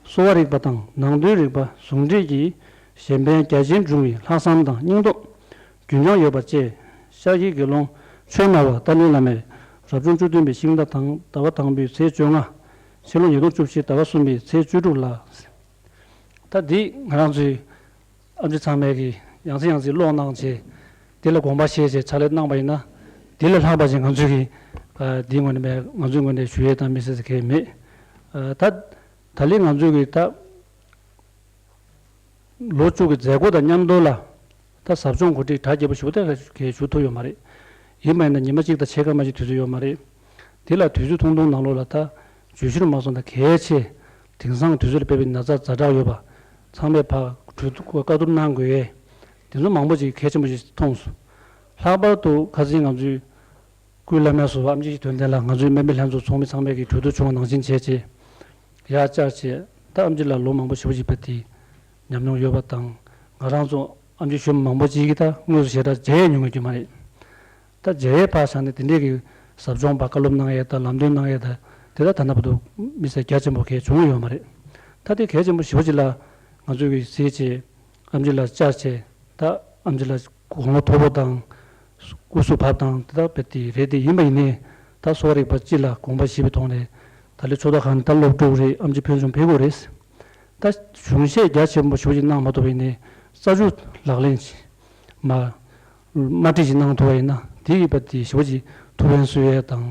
གསོ་བ་རིག་པ་དང་ནང་དོན་རིག་པ་ཟུང་འབྲེལ་གྱིས་གཞན་ཕན་རྒྱ་ཆེན་འབྱུང་བའི་ལྷག་བསམ་དང་སྙིང་སྟོབས་རྒྱུན་འཁྱོངས་ཡོད་པ་བཅས་ཤཱཀྱའི་དགེ་སློང་ཆོས་སྨྲ་བ་ཏཱ་ལའི་བླ་མས་རབ་བྱུང་བཅུ་བདུན་པའི་ཤིང་རྟ་དང་ཟླ་བ་དང་པོའི་ཚེས་བཅོ་ལྔ། ཕྱི་ལོ་ཉིས་སྟོང་བཅུ་བཞི་ཟླ་བ་གསུམ་པའི་ཚེས་བཅུ་དྲུག་ལ། ད་འདི་ང་རང་ཚོའི་ཨེམ་ཆི་ཚང་མས་ཀྱི་ཡང་སེ་ཡང་སེ་ཀློག་གནང་བྱས། འདི་ལ་དགོངས་པ་བཞེས་བྱས་ཕྱག་ལས་གནང་བ་ཡིན་ན། འདི་ལས་ལྷག་པ་ཞིག་ང་ཚོས་ཀྱི་ཨ་འདིའི་ངོས་ནས་ང་ཚོའི་ངོས་ནས་ཞུ་ཡས་དང་དམིགས་བསལ་གང་ཡང་མེད། ཨ་ད་ད་ལན་ང་ཚོས་ཀྱི་ད་ལོ་བཅུ་གི་མཛད་སྒོ་དང་མཉམ་དུ་ལ་ད་ཟབ་སྦྱོང་གོ་སྒྲིག་གྲ་རྒྱས་པོ་ཞུ་བ་དེ་གས་ཞུ་ཐུབ་ཡོད་མ་རེད། ཡིན་པ་ཡིན་ན་ཉི་མ་གཅིག་དང་ཕྱེད་ཀ་མ་གཅིག་དུས་ཚོད་ཡོད་མ་རེད། དེ་ལ་དུས་ཚོད་ཐུང་ཐུང་ནང་ལོགས་ལ་ད་བརྗོད་གཞིར་མ་སོང་ད་གལ་ཆེ། དེང་སང་དུས་ཚོད་ལ་དཔག་པའི་ན་ཚ་ཛ་དྲག་ཡོད་པ། ཚང་མས་ཕར་གྲོས་བསྡུར་བཀའ་བསྡུར་གནང་དགོས་ཡས། དེ་ཚོ་མང་པོ་ཅིག་གལ་ཆེན་པོ་ཞིག་མཐོང་སོང་། ལྷག་པར་དུ་ཁ་སང་ང་ཚོའི་སྐུའི་བླ་མའི་ཟུར་པ་ཨེམ་ཆི་ཡི་དོན་ལྡན་ལགས་ང་ཚོའི་སྨན་པའི་ལྷན་ཚོགས་ཚོགས་མི་ཚང་མས་ཀྱི་གྲོས་བསྡུར་བྱུང་བ་ནང་བཞིན་བྱས་རྗེས། ཡར་བཅར་བྱས་ད་ཨེམ་ཆི་ལགས་ལོ་མང་པོ་ཞེ་པོ་ཅིག་ཕ་དེ་ཉམས་མྱོང་ཡོད་པ་དང་ང་རང་ཚོ་ཨེམ་ཆི་གཞོན་མང་པོ་ཅིག་གིས་ད་དངོས་སུ་ཞེ་དྲག་མཇལ་ཡས་མྱོང་ཡོད་རྒྱུ་མ་རེད། ད་མཇལ་ཡས་ཕར་བཞག་ནས་དེ་འདྲས་ཀྱི་ཟབ་སྦྱོང་པ་བཀའ་སློབ་གནང་ཡས་དང་ལམ་སྟོན་གནང་ཡས་དང་དེ་ད་ད་ལྟ་བར་དུ་དམིགས་བསལ་རྒྱ་ཆེན་པོ་གས་བྱུང་ཡོད་མ་རེད། ད་དེ་གལ་ཆེན་པོ་ཞེ་པོ་ཅིག་ལ་ང་ཚོས་ཀྱི་གཟིགས་བྱས་ཨེམ་ཆི་ལགས་བཅར་བྱས་ད་ཨེམ་ཆི་ལགས་དགུང་ལོ་མཐོ་པོ་དང་སྐུ་གཟུགས་བབ་དང་དེ་དག་དཔེ་དེ་རེད་དེ་ཡིན་པ་ཡིན་ནའི་ད་གསོ་བ་རིག་པ་སྤྱི་ལ་དགོངས་པ་བཞེས་པའི་ཐོག་ནས་ད་ལོ་ཕྱོགས་མཐའ་ཁག་ནས་ད་སློབ་ཕྲུག་རེད་ཨེམ་ཆི་ཕུལ་བྱུང་ཕེབས་དགོས་རེད། ད་གཞུང་བཞེས་རྒྱ་ཆེན་པོ་ཞེ་པོ་ཅིག་གནང་མ་ཐུབ་པ་ཡིན་ནའི་རྩ་ཆུ་ལག་ལེན་ཅིག་མ་མ་བྲིས་ཅིག་གནང་ཐུབ་པ་ཡིན་ན་དེ་ཡི་དཔེ་དེ་ཞེ་པོ་ཅིག་ཐུགས་ཕན་གསོས་ཡས་དང་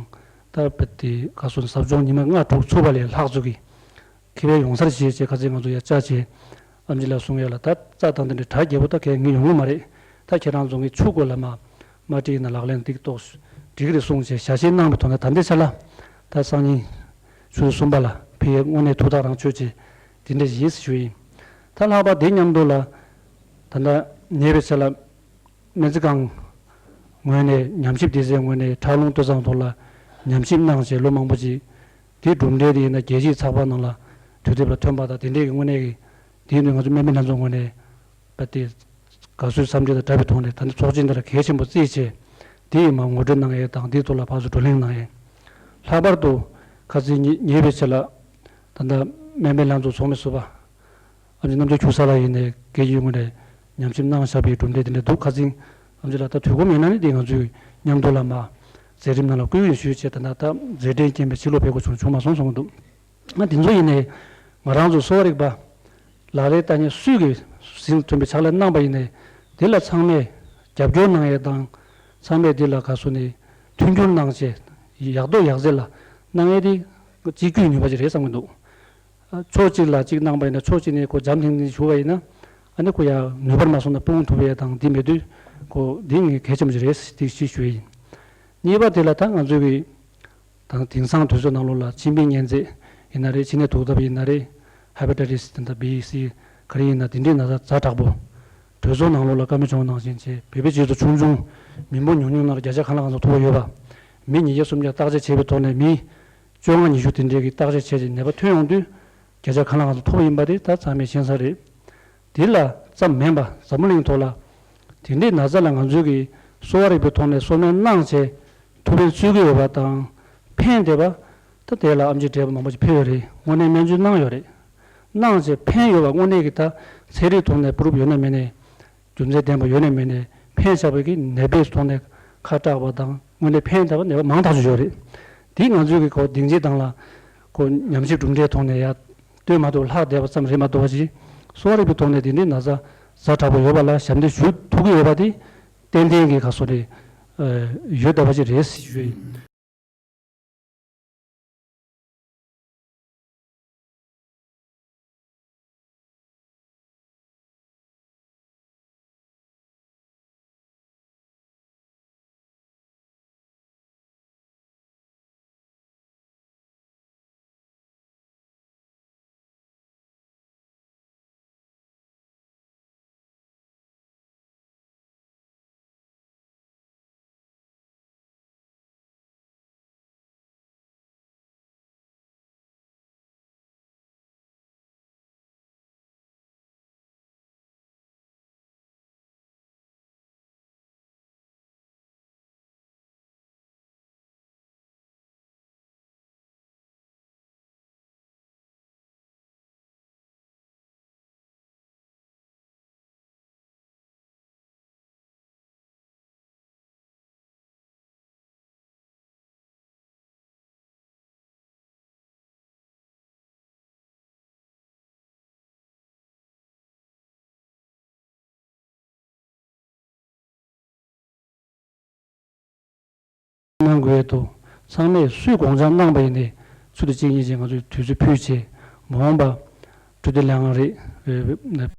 ད་དཔེ་དེ་ག་སོ་ཟབ་སྦྱོང་ཉི་མ་ལྔ་དྲུག་ཚུགས་པ་ལས་ལྷག་ཚུགས་ཀྱི། ཁེ་ཕན་ཡོང་སར་བྱེད་ཅེས་ཁ་སང་ང་ཚོ་ཡར་བཅར་བྱས་ཨེམ་ཆི་ལགས་གསུང་ཡ་ལ་ད་རྩ་དང་དེ་འདྲའི་གྲ་རྒྱས་པོ་ད་གས་ངས་ཡོང་གི་མ་རེད། ད་ཁྱེད་རང་ཚོ་ངས་ཆུ་སྐོར་ལ་མ་མ་བྲིས་ན་ལག་ལེན་འདི་གཏོགས་འགྲིག་གི་རེད་གསུངས་བྱས་ཞལ་བཞེས་གནང་བའི་ཐོག་ནས་ད་ལྟའི་ཆ་ལ་ད་སང་ཉིན་ཆུ་ཚོད་གསུམ་པ་ལ་ཕེབས་ཡས་དངོས་གནས་ཐུགས་ཐག་རང་ཆོད་བྱས་དེ་འདྲ་ཡིན་ཞུ་ཡིན། ད་ལྷག་པར་དེ་མཉམ་དུ་ལ་ད་ལྟ་ཉེ་བའི་ཆ་ལ། སྨན་རྩིས་ཁང་ངོས་ནས་ཉམས་ཞིབ་སྡེ་ཚན་ངོས་ནས་ཁྲག་རླུང་སྟོད་འཛིན་ཐོག་ལ་ཉམས་ཞིབ་གནང་བྱས་ལོ་མང་པོ་ཅིག་དེའི་གྲུབ་འབྲས་དེ་ཡིན་ན་རྒྱལ་སྤྱིའི་ཚགས་པར་ནང་ལ་དུས་དེབ་ལ་ཐོན་པ་དང་དེ་འདྲས་ཀྱི་དངོས་གནས་ཀྱི་དེའི་ནང་ང་ཚོ་སྨན་པའི་ལྷན་ཚོགས་ངོས་ནས་ད་དེ་དགའ་བསུའི་འཚམས་འདྲི་དང་སྦྲགས་པའི་ཐོག་ནས་ད་ནི་ཚོགས་ཆེན་དེ་ལ་གལ་ཆེན་པོ་བརྩིས་བྱས་དེ་ཡིས་མ་ངོ་སྤྲོད་གནང་ཡས་དང་དེའི་ཐོག་ལ་ཕར་ཚུར་བགྲོ་གླེང་གནང་ཡས། ལྷག་པར་དུ་ཁ་སང་ཉེ་ཉེ་བའི་ཆར་ལ་ད་ལྟ་སྨན་པའི་ལྷན་ཚོགས་ཚོགས་མི་ཟུར་པ། ཨ་ཅེ་རྣམ་རྒྱལ་ཁྱུག་ས་ལགས་ཡིན་ནའི་སྐད་ཡིག་ངོས་ནས་ཉམས་ཞིབ་གནང་བཞག་པའི་གྲུབ་འབྲས་དེ་འདྲ་འདུག་ཁ་སང་ཨ་ཅེ་ལགས་ད་དུས་ཁོམ་ཡོད་ན་ནི་དེ་ང་ཚོའི་མཉམ་དུ་ལ་མ་མཛད་རིམ་ནང་ལ་བསྐུལ་ཡོད་ཞུས་བྱས་ད་ལྟ་ད་མཛད་འཕྲིན་རྐྱེན་པས་ཕྱི་ལོགས་ཕེབས་དགོས་བྱུང་བྱུང་མ་སོང་གསུང་གི་འདུག་ང་དེ་ཚོ་ཡིན་ནའི་ང་རང་ཚོ་གསོ་བ་རིག་པ་ལག་ལེན་བསྟར་མཁན་སུས་ཀྱི་ཟིན་ཐོན་པའི་ཕྱག་ལས་གནང་པ་ཡིན་ནའི་དེ་ལ་ཚང་མས་ རྒྱབ་སྐྱོར་གནང་ཡས་དང་། ཚང་མས་འདི་ལ་ག་སོ་ནས་མཐུན་འགྱུར་གནང་བྱས་ཡག་ཏོ་ཡག་རྩེ་ལ་གནང་ཡས་དེ་གཅིག་གྱུར་ནུས་པ་ཅིག་རེད་བསམ་གྱི་འདུག་ཕྱོགས་གཅིག་ལ་གཅིག་གནང་པ་ཡིན་ན་ཕྱོགས་གཅིག་ནས་ཁོ་འཇམ་ཐིང་ཐིང་ཞུ་བ་ཡིན་ན། ཨ་ནི་ཁོ་ཡ་ནུས་པར་མ་སོང་ན་སྤུངས་ཐུབ་ཡས་དང་འདི་མེད་དུས་ཁོ་འདི་ངས་གལ་ཆེན་པོ་ཅིག་རེད་ཟེར་ཏེ་ཞུ་ཞུ་ཡིན། གཉིས་པ་དེ་ལ་ད་ང་ཚོའི་གི་དང་དེང་སང་དུས་ཚོད་ནང་ལོགས་ལ་མཆིན་པའི་གཉན་ཚད་ཡིན་ན་རེད། མཆིན་ནད་དུག་ལྡབ་ཡིན་ན་རེད། ཧེ་པ་ཊའི་ཊི་སི་དེ་འདྲ་བྷི་སི་ག་རེ་ཡིན་ན་དེ་འདྲའི་ན་ཚ་ཛ་དྲག་པོ། གྲོས་ཚོགས་ནང་ལོགས་ལ་བཀའ་མོལ་བྱུང་བ་ནང་བཞིན་བྱས་བོད་པའི་སྤྱི་ཚོགས་ཆུང་ཆུང་མི་འབོར་ཉུང་ཉུང་ནང་ལ་བརྒྱ་ཆ་གང་ལ་གང་འཚམ་ཐུག་པ་ཡོད་པ། མི་ཉིས་བརྒྱ་སུམ་བརྒྱ་བརྟག་དཔྱད་བྱས་པའི་ཐོག་ནས་མི་བཅོ་ལྔ་ཉི་ཤུ་དེ་འདྲའི་གི་བརྟག་དཔྱད་བྱས་རྗེས་ནད་པ་ཐོན་ཡོང་དུས་བརྒྱ་ཆ་གང་ལ་གང་འཚམ་ཐུག་པ་ཡིན་པ་དེ་ད་ཚང་མས་ཤེས་གསལ་རེད། དེ་ལ་ཙམ་མིན་པ་འཛམ་བུ་གླིང་ཐོག་ལ་དེ་འདྲའི་ན་ཚ་ལ་ང་ཚོས་ཀྱི་གསོ་བ་རིག་པའི་ཐོག་ནས་གསོ་སྨན་གནང་བྱས་ཐུགས་ཕན་གསོས་ཀྱི་ཡོད་པ་དང་། ཕན་བདེ་བ་ད་དེ་ལ་ཨེམ་ཆི་འབྲས་བུ་མང་པོ་ཞིག་ཕེབས་ཡོད་རེད། དངོས་གནས་སྨན་བཅོས་གནང་ཡོད་རེད། གནང་བྱས་ཕན་ཡོད་པ་དངོས་གནས་ཀྱི་ད་ཚན་རིག་ཐོག་ནས་པུ་རུབ་ཡོད་ན་མེད་ན། རྒྱུ་མཚན་ལྡན་པ་ཡོད་ན་མེད་ན། ཕན་ཆེ་བའི་གི་ནད་པའི་ཐོག་ནས་ཁ་གྲག་པ་དང་དངོས་གནས་ཕན་བདེ་བ་ནད་པ་མང་ཐག་ཆོད་ཡོད་རེད། དེ་ང་ཚོས་ཀྱི་ཁོ་སྡིངས་ཆའི་སྟེང་ལ་ཁོ་ཉམས་ཞིབ་གྲུབ་འབྲས་ཐོག་ནས་ཡ། ལྟོས་མ་ཐུབ་ལྷག་བསྡད་པ་ཙམ་རེད་མ་གཏོགས་པ་ཅིག་གསོ་བ་རིག་པའི་ཐོག་ནས་དེ་འདྲའི་ན་ཚ་ཛ་དྲག་པོ་ཡོད་པ་ལ་ཞབས་འདེགས་ཞུ་ཐུབ་ཀྱི་ཡོད་པ་དེ་ཏན་ཏན་གྱི་ཁ་སོ་རེད། ཡོད་བསྡད་པ་ཅིག་རེད་ཞུ་ཡིན། གནང་དགོས་འདུག་ཚང་མས་སུས་དགོངས་འཆར་གནང་པ་ཡིན་ནའི་ཚུལ་དུ་གཅིག་གཉིས་ཀྱིས་ང་ཚོས་དུས་ཚོད་ཕུལ་བྱས་མ་འོངས་པ་འཕྲོད་བསྟེན་ལས་ཁང་རེད།